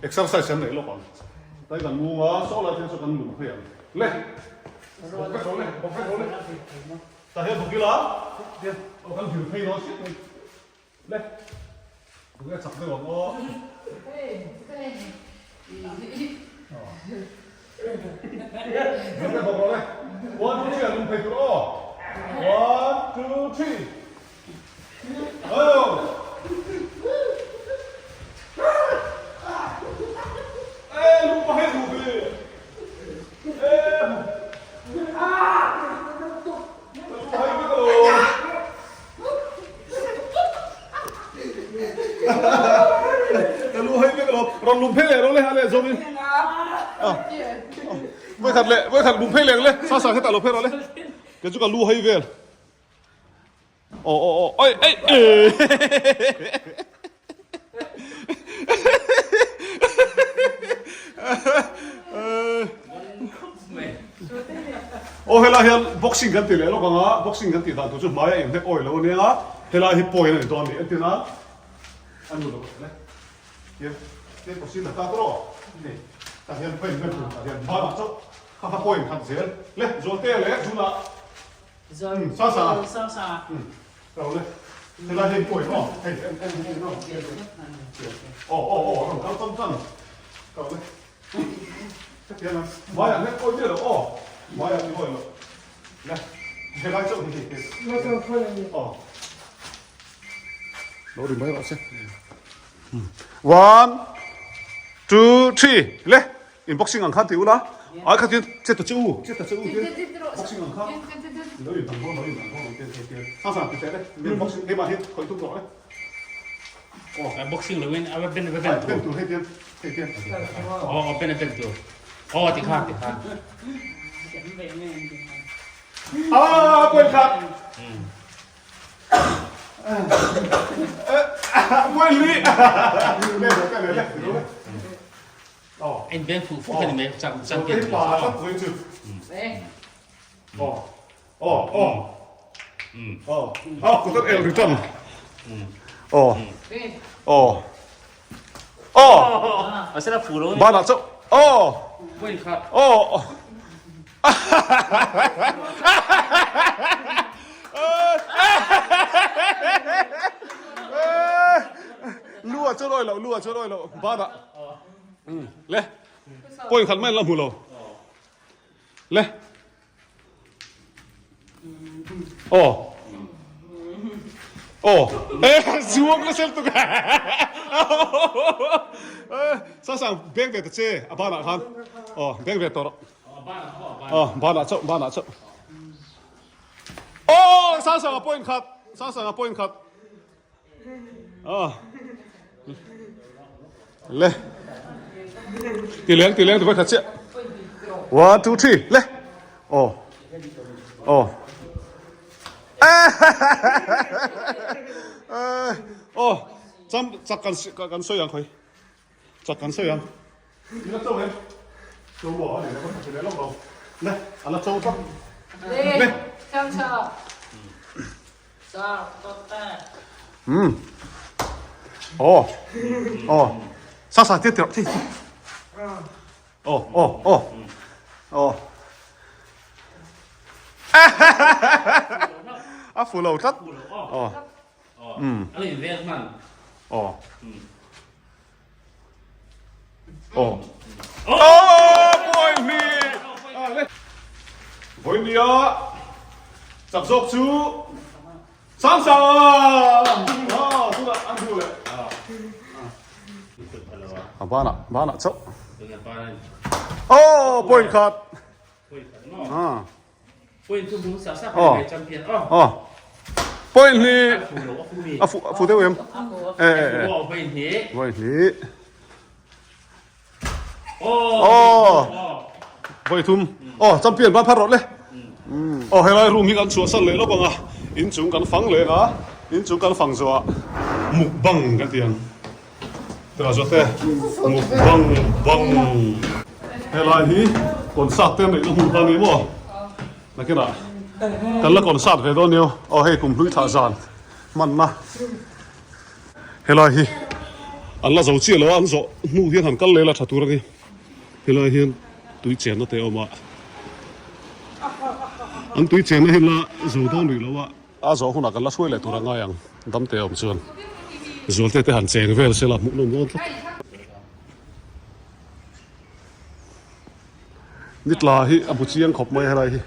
exercise kan neih lawk ang. Tlai kan ngung a, saw lai te chu kan lum phei ang. Le! Bawk vek rawh le, bawk vek rawh le. Tah hian bawk ila, aw kan hlir phei dawn chiah mai. Le! Tunge chak deuh ang aw. Tunge bawk rawh le. One, two, three an lum phei tur aw. One, two, three. Oh! Ê, lum pa hei duh ve. Ê. Lum pa hei vek alawm. Ka lu hei vek alawm. Rawn lum phei leh rawh le, a leh zawmin. Vawikhat leh, vawikhat lum phei leh ang le. Sa sa hetah lo phei rawh le. Kei chu ka lu hei vel. Aw aw aw oi ei ei. Aw helai hian boxing kan ti leh lawk ang a, boxing kan tih dan tur chu hmai a inhnek awi lo ania a, helai hi point a ni dawn a ni entir nan a nu lo le hian hian boxing la ta tawh hei tah hian point vel tur tah hian banah chauh kha kha point khat zel le Zualtea leh Zula sa sa ka lo le helai hian point aw hei en en en aw aw aw aw a rawn kal chang chang ka lo le. Hetiang a hmaiah hlek awi miah loh aw hmaiah ni awi loh le helai chauh hi hei aw lo ri mai rawh se one two three le in boxing ang khan ti ula. Ai kha chuan che ta che u, che ta che u hian boxing ang kha lo in dang dawn lo in dang dawn ang tian hei tian sang sang ti teh le mian boxing keimah hi khawih tum tawh le. Aw boxing lo in a va ben va ben tur. Ben tur hei tian hei tian. Aw ben a ben tur. Aw ti khan ti khan. Ah point khat. Point li. Le le le le. In beng fuh fuh kha ni mai chang chang kian pa tlat mai chu aw aw aw aw aw kutan el return aw aw aw asala fu lo bana chau aw point khat aw Lu a chu rawi lo, lu a chu rawi lo, bana le point khat mai an la hmu lo le aw aw e zuang la sel tuk sang sang beng ve ta che a banah khan aw beng ve tawh rawh aw banah chauh banah chauh aw sang sang a point khat sang sang a point khat Le ti leng ti leng ti khat chiah one two three le oh oh oh cham chak kan kan sawi ang khoi chak kan sawi ang ila chau em chau lo ani le kan le lo le ala chau tak le chang chau Umm aw aw sa sa tir tirh thei aw aw aw aw a fu lo tlat aw umm aw aw aw boy mi boy nia chak zawk chu sang sang a tunah an hmu leh a banah banah chauh aw point khat aw aw point hnih a fu a fu deuh em e e point hnih aw vawi thum aw champion ban phar rawh le aw helai room hi kan chhuah san leh lawk ang a inchung kan fang leh ang a inchung kan fang zawh ah mukbang kan ti ang tah zawh te mukbang bang helai hi concert te neih na hmun kha a ni maw nakinah kan la concert ve dawn nia aw hei kum hlui thlah zan hmanna. Helai hi an la zo chiah lo a, an zawh hnu hian han kal leh la tha tur a ni. Helai hian tui chenna te a awm a, an tui chenna hi la zo dawn rih lo a, a zawh hunah kan la hruai leh tur a ngai ang dam te a awm chuan Zualte te han cheng vel se la hmuh nawm dawn tlat. Ni tla hi a bu chiang khawp mai helai hi.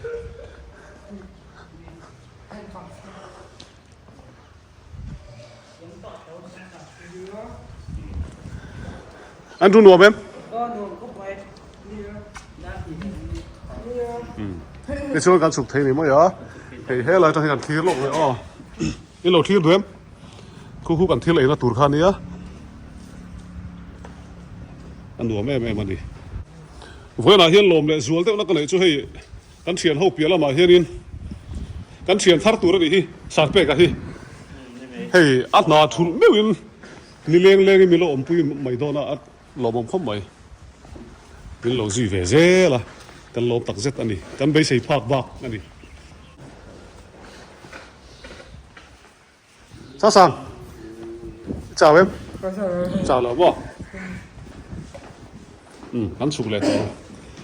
An ru nuam em? Tichuan kan chhuk thei ni mai a, hei helai atang hian kan thlir lawk leh aw. In lo thlir duh em? Khu khu kan thil eina tur kha ania. A nuam em em a ni. Vawiinah hian lawm leh zual deuhna ka neih chu hei. Kan thian ho piah lamah hianin kan thian thar tur a nih hi Sarpeka hi hei a hna thulh meuhin ni leng lengin min lo awmpui mai dawn a, a lawmawm khawp mai. Min lo zui ve zel a, kan lawm tak zet a ni, kan beisei phak bak a ni. Sasang, i chau em? Chau lo maw? Umm, kan chhuk leh tawh ang.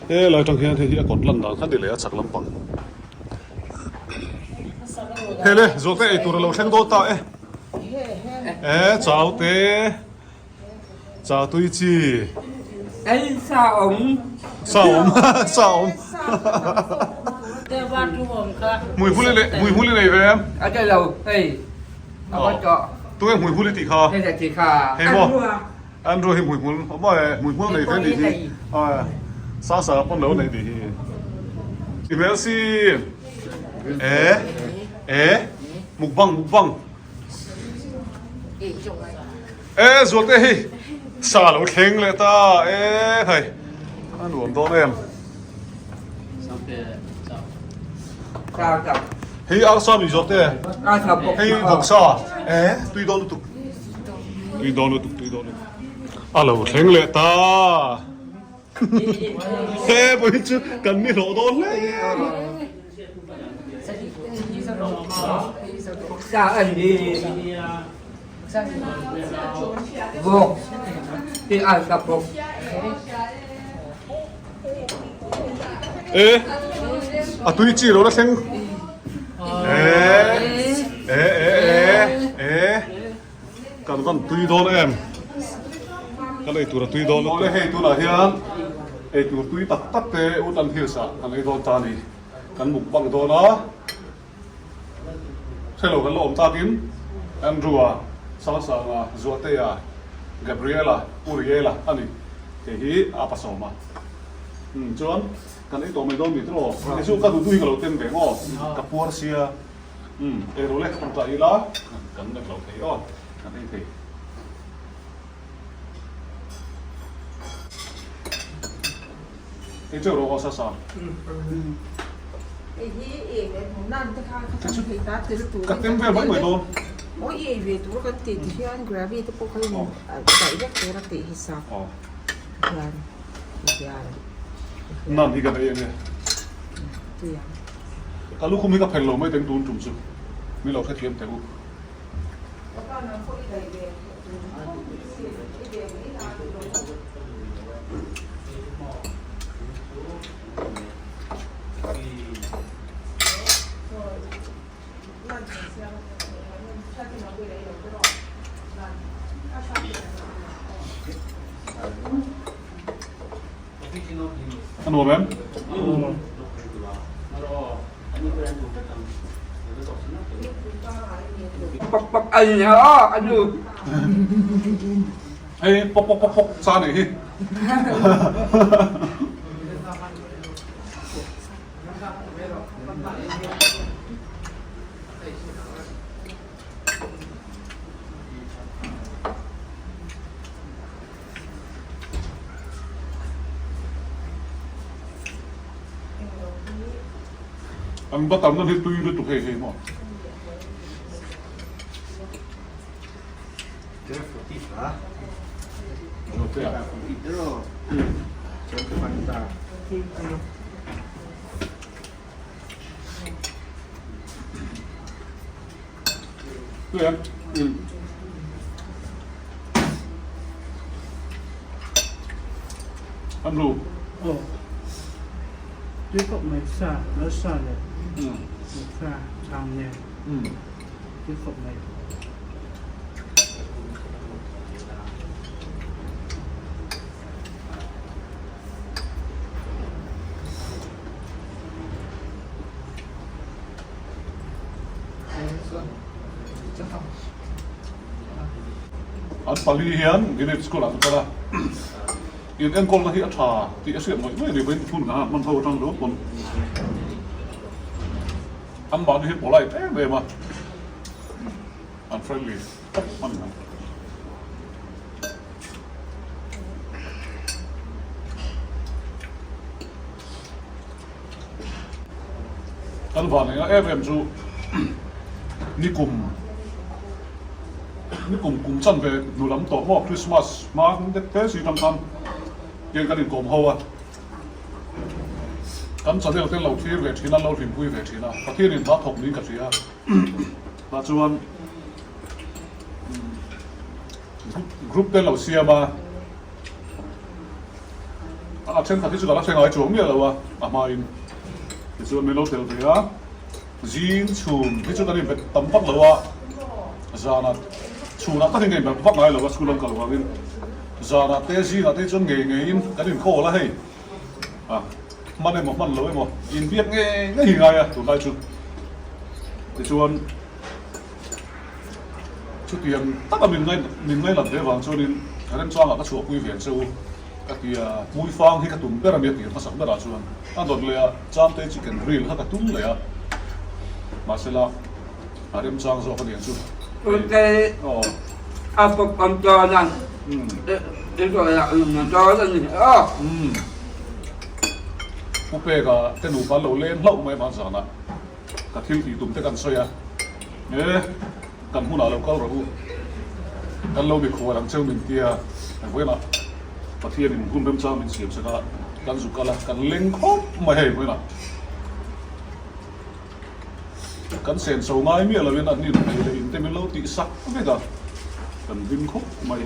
Helai atang hian hei hi a kawt lan dan kha ni leh a chak lampang. Hei le, Zualte ei tur a lo thleng dawn ta e. E, chau te, chau tui chi. Ei sa awm. Sa awm, sa awm. Hmuihmul i nei, hmuihmul i nei ve em? A tel lo, hei. A va tawh. Tunge hmuihmul i tih kha? Hei tih kha. Hei maw? Andrew hi hmuihmul, awm e, hmuihmul nei ve nih hi. Sasa pawn lo nei tih hi. I hmel si. E e mukbang mukbang. E Zualte hei sa lo thleng leh ta e hei a nuam dawn em. Hei arsa mi Zualte hei vawksa e tui dawn lutuk tui dawn lutuk tui dawn lutuk a lo thleng leh ta. He pawh hi chu kan ni hlawh dawn hle mai. E a tui chi lo la thleng e e e e e Kan van tui dawn em? Kan ei tur a tui dawn lutuk. Awle hei tunah hian ei tur tui tak tak te Woodland Hills ah kan ei dawn ta a ni. Kan mukbang dawn a, hrelo kan la awm takin Andrew-a, Sangsanga, Zuatea, Gabriela, Uriela a ni. Kei hi a pasawm a. Umm chuan kan ei tawh mai dawn mi tiraw? Kei chu ka duh duh hi ka lo tem ve maw? Ka puar sia. Umm ei rawh le kan tah ila kan nek lo thei aw kan ei thei. Ei teuh rawh aw Sasa. Hei hi eng leh hmuh nan te kha ka chang thei ta tel tur Ka tem vel mai mai dawn. Aw i ei ve tur kan tih ti hian gravy te pawh kha in daih vek tur a tih hi sa hian ti hian. Nan hi kan ei ange. Tui ang. Ka lukhum hi ka phelh lo mai teng tun tum chu min lo hrethiam teh u. A nuam em? Pok pok ai ha a nu. Hei pok pok pok pok sa nih hi. An va tam na hi tui lutuk hei hei maw. Tui em? An ru. Aw. Tui khawp mai sa, lo sa leh sa chang nen. Tui khawp mai. An pali hian Gilead School ah an kal a, in enkawlna hi a tha tih a hriat ngawih ngawih a ni vawiin hun ah hman ho atang ringawt pawn an mahni hi polite em em a, an friendly tawp a ni ang. Kan van enga em em chu nikum nikum kum chan ve hnu lam tawh maw Christmas hma deuh te si tang khan hian kan inkawm ho a, kan channel te lo thlir ve thin a, lo hlimpui ve thin a, Pathian in hna thawk niin ka hria tah chuan group te lo siam a. A thenkhat hi chu ka la hre ngai chuang miah lo a, a hmain tichuan min lo tel ve a, zing chhun hi chu kan inbet tam vak lo a, zanah chhunah takin ka inbet vak ngai lo a school an kal vangin zanah te zingah te chuan ngei ngeiin kan inkawl a hei a hman emaw hman lo emaw inbiak ngei ngei hi ngai a tunlai chu tichuan Chutiang taka min ngaih min ngaihlat ve vang chuanin remchangah ka chhuahpui ve che u. Ka ti a, hmuifang hi ka tum ber a nia tir hmasak berah chuan a dawt leh a, Chamte chicken grill kha ka tum leh a, mahsela a remchang zawk a niang chu. Tute a bawk awm dawn a, i sawi ah dawn a ni aw. Pu Peka te nupa an lo leng hlauh mai hman zanah ka thil tih tum te kan sawi a, e kan hmunah lo kal rawh u, kan lo mikhual ang cheu min tia, vawiinah Pathianin hun remchang min siam sak a, kan zu kal a, kan leng khawp mai hei vawiinah. Kan senso ngai miah loin an inhmei leh inte min lo tih sak vek a, kan hlim khawp mai.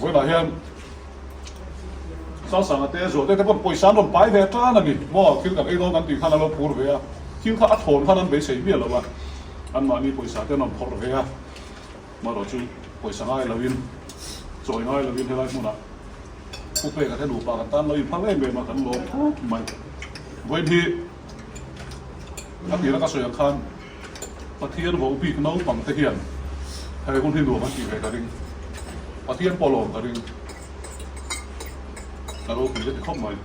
Vawiinah hian Sangsanga te Zualte te paw'n pawisa an rawn pai ve tan a ni maw, thil kan ei dawn kan tih khan a lo phur ve a, thil kha a thawn khan an beisei miah lo a, anmahni pawisa te an rawn phawrh ve a, marawh chu pawisa ngai loin chawi ngai loin helai hmunah Pu Peka te nupa kan tan lo inphal em em a, kan lawm khawp mai. Vawiin hi a tira ka sawi ang khan Pathian vo bik naupang te hian he hun hi nuam an tih ve ka ring. Pathian pawh lawm ka ring. Ka ropui ka ti khawp mai.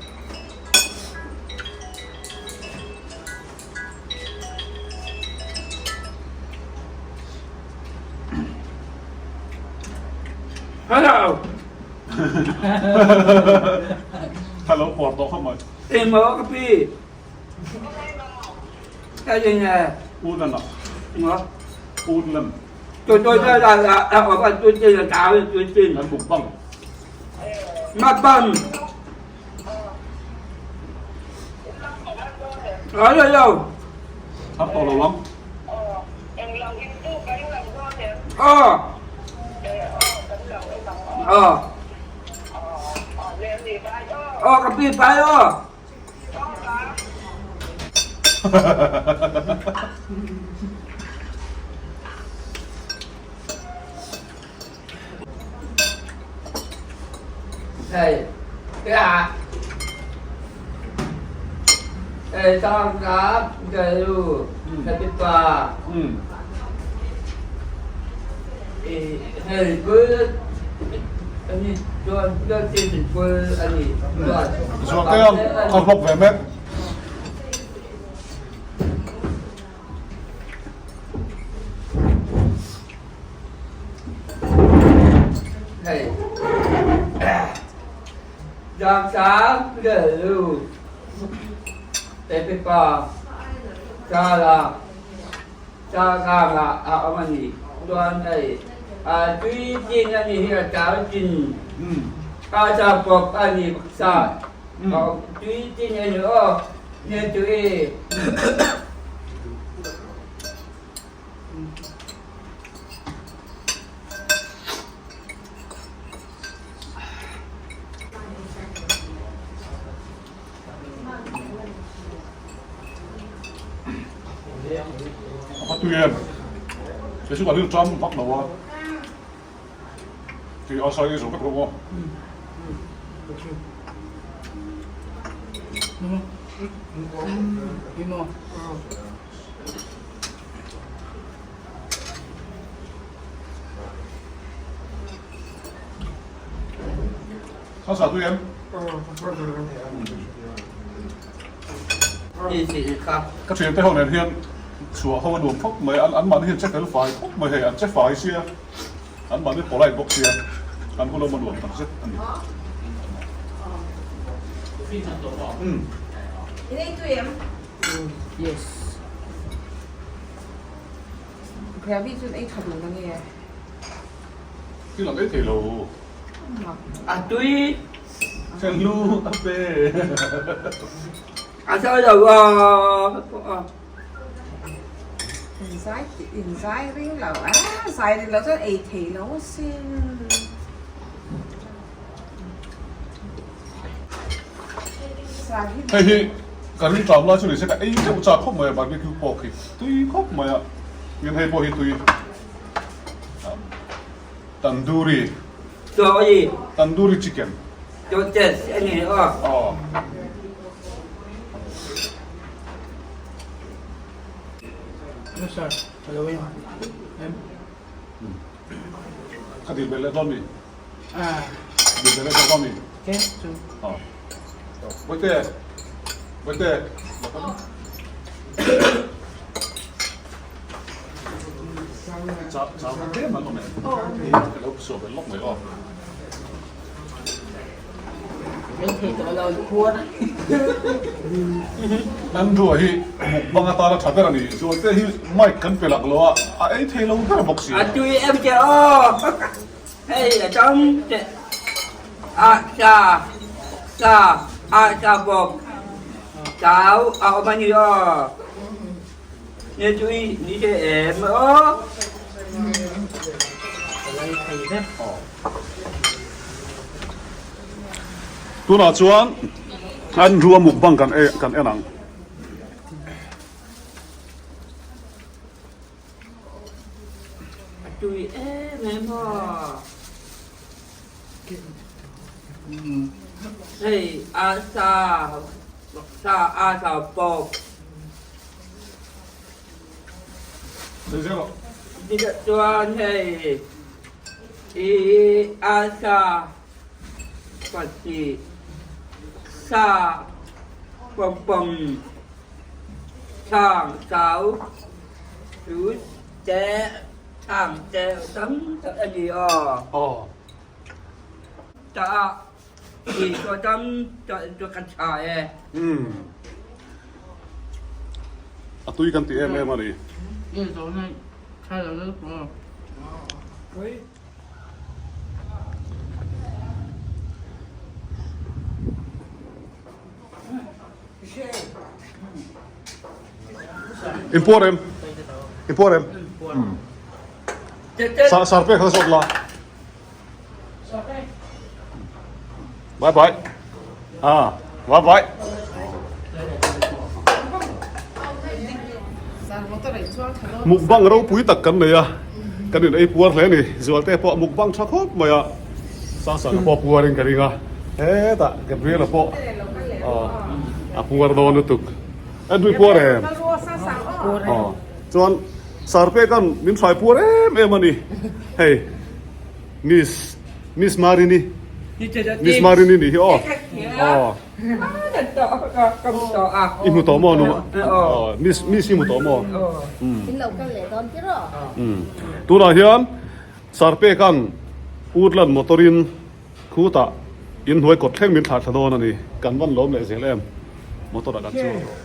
Hello. Hello pawr tawh khawp mai. Engmaw ka pi? Unan ah. Unan. An mukbang. Mukbang. Thar tawh lo ang. Aw ka pi pai aw. Hei a hei tang kap ka lu ka ti pa hei kul ani chuan ka tin kul ani chuan Zualtea ka vlog ve mek. Hei Giang sáng để lưu Để bê pa Cha là Cha ca là à ông anh nhỉ Đoàn này À tuy tin anh nhỉ là cháu tin Ca cha bọc anh nhỉ bọc sa Tuy tin anh nữa Nên chú ý A tui em? Kei chu ka rilru ṭam vak lo a, tui a sai zo vek lo maw? Sa tui em? Ka thiante ho nen hian chhuah ho a nuam khawp mai, an mahni hian che fel fai khawp mai hei, an che fai sia, an mahni polite bawk sia, an hun awm a nuam takzet a ni. Yes. Gravy chuan ei tha duh na nge? Thil ang ei thei lo. A tui. Ka lu a pe. A sawi lo a. In zai in zai ring lo a, zai ring lo chuan ei thei lo asin. Hei hi ka rilṭam lai chu ni se ka ei deuh chak khawp mai a barbecue pork hi tui khawp mai a tin hei pawh hi tui tandoori tandoori chicken aw. Ka dil belh leh dawn mi? Dil belh leh dawn mi? Bawihte, Bawihte. Chau kha tlem an awm em? Ka lo suah belh lawk mai aw. Andrew hi mukbang atana tha ber a ni. Zualte hi mic kan pe lak lo a, a ei thei lo ber bawk si a. A tui em che aw, hei a tam che a sa sa a sa bawk chau a awm a ni aw, ni tui ni che em aw. Tunah chuan an rua mukbang kan e kan en ang. A tui em em aw. Hei a sa sa a sa bawk. Chuan hei i a sa pahnih sa pawm thang chau chu te thang te tam tak a ni aw. Tah i chaw tam tak kan tha e. A tui kan ti em em a ni. In puar em? In puar em? Sar sar pek kha zawt la. Bye bye. Ah, bye bye. Mukbang ropui tak kan nei a, kan in ei puar hle a ni. Zualte pawh mukbang tha khawp mai a, Sasanga pawh puarin ka ring a, hetah Gabriela pawh a puar dawn lutuk. Andrew puar em? Chuan Sarpeka'n min hrai puar em em a ni. Hei Miss Miss Marini Miss Marini nih hi aw. Aw. I hmu tawh maw nu? Miss Miss i hmu tawh maw? Tunah hian Sarpeka'n Woodland motor-in khutah inhnuai kawt thleng min thlah thla dawn a ni. Kan van lawm leh zel em motor-ah kan chuang tawh.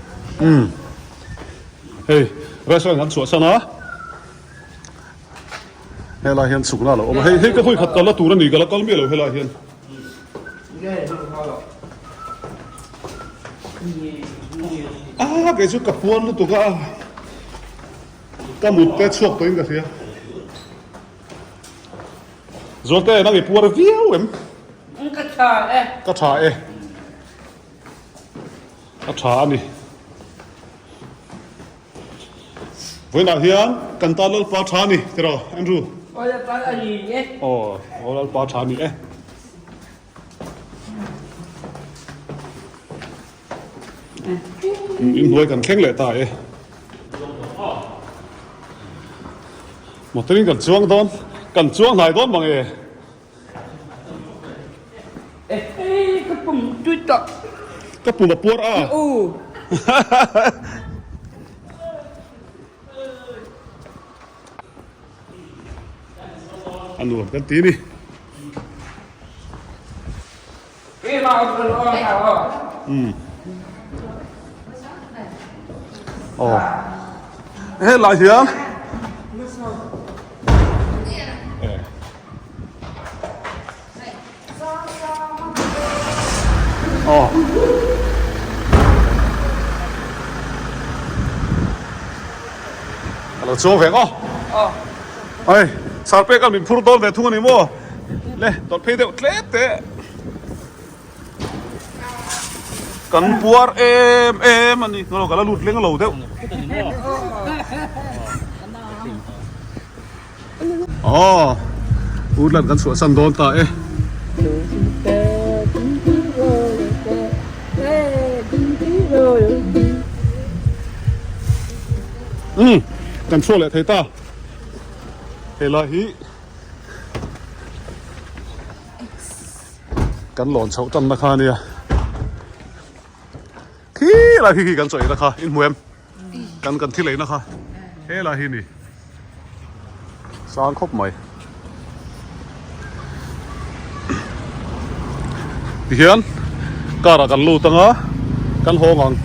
Hei restaurant kan chhuahsan a. Helai hian chhukna a lo awm a, hei hei ka hawi khat kalna tur a ni ka la kal miah lo helai hian. Ah kei chu ka puan lutuk a, ka mut te chhuak tawhin ka hria. Zualte nang i puar viau em? Ka tha e. Ka tha e. A tha a ni. Vawiinah hian kan tan Lalpa tha a ni tiraw Andrew? Aw Lalpa a ni e. Aw aw Lalpa tha a ni e. Inhnuai kan thleng leh ta e. Motor in kan chuang dawn, kan chuang hnai dawn mang e. Ka pum tui tawh. Ka pum a puar a. U. A nuam kan ti ni. Aw helai hian aw a lo chuang ve ang aw ai sarpek a min phur dawn ve thung a ni maw le tawlh phei deuh tlem teh. Kan puar em em a ni ka la lut leng lo deuh aw Woodland kan chhuah san dawn ta e. Umm. Kan chhuak leh thei ta. Helai hi kan lawn chhoh tanna kha ania. Khi lai khi khi kan chaw eina kha in hmu em? Kan kan thil eina kha helai hi ni. Sang khawp mai. Tihian car ah kan lut anga kan hawng ang.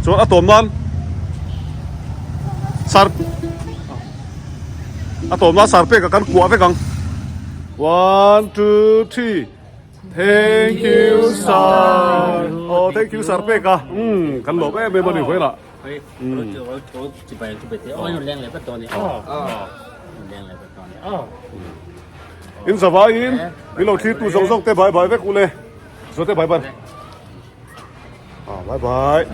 Chuan a tawm nan sar a tawm nan sar pek ah kan kuah vek ang. One two three thank you sir. Aw thank you sar pek a umm kan lawm em em a ni vawilah. In zavaiin min lo thlir tu zawng zawng te bye bye vek u le. Zawte bye bye. Ah bye bye.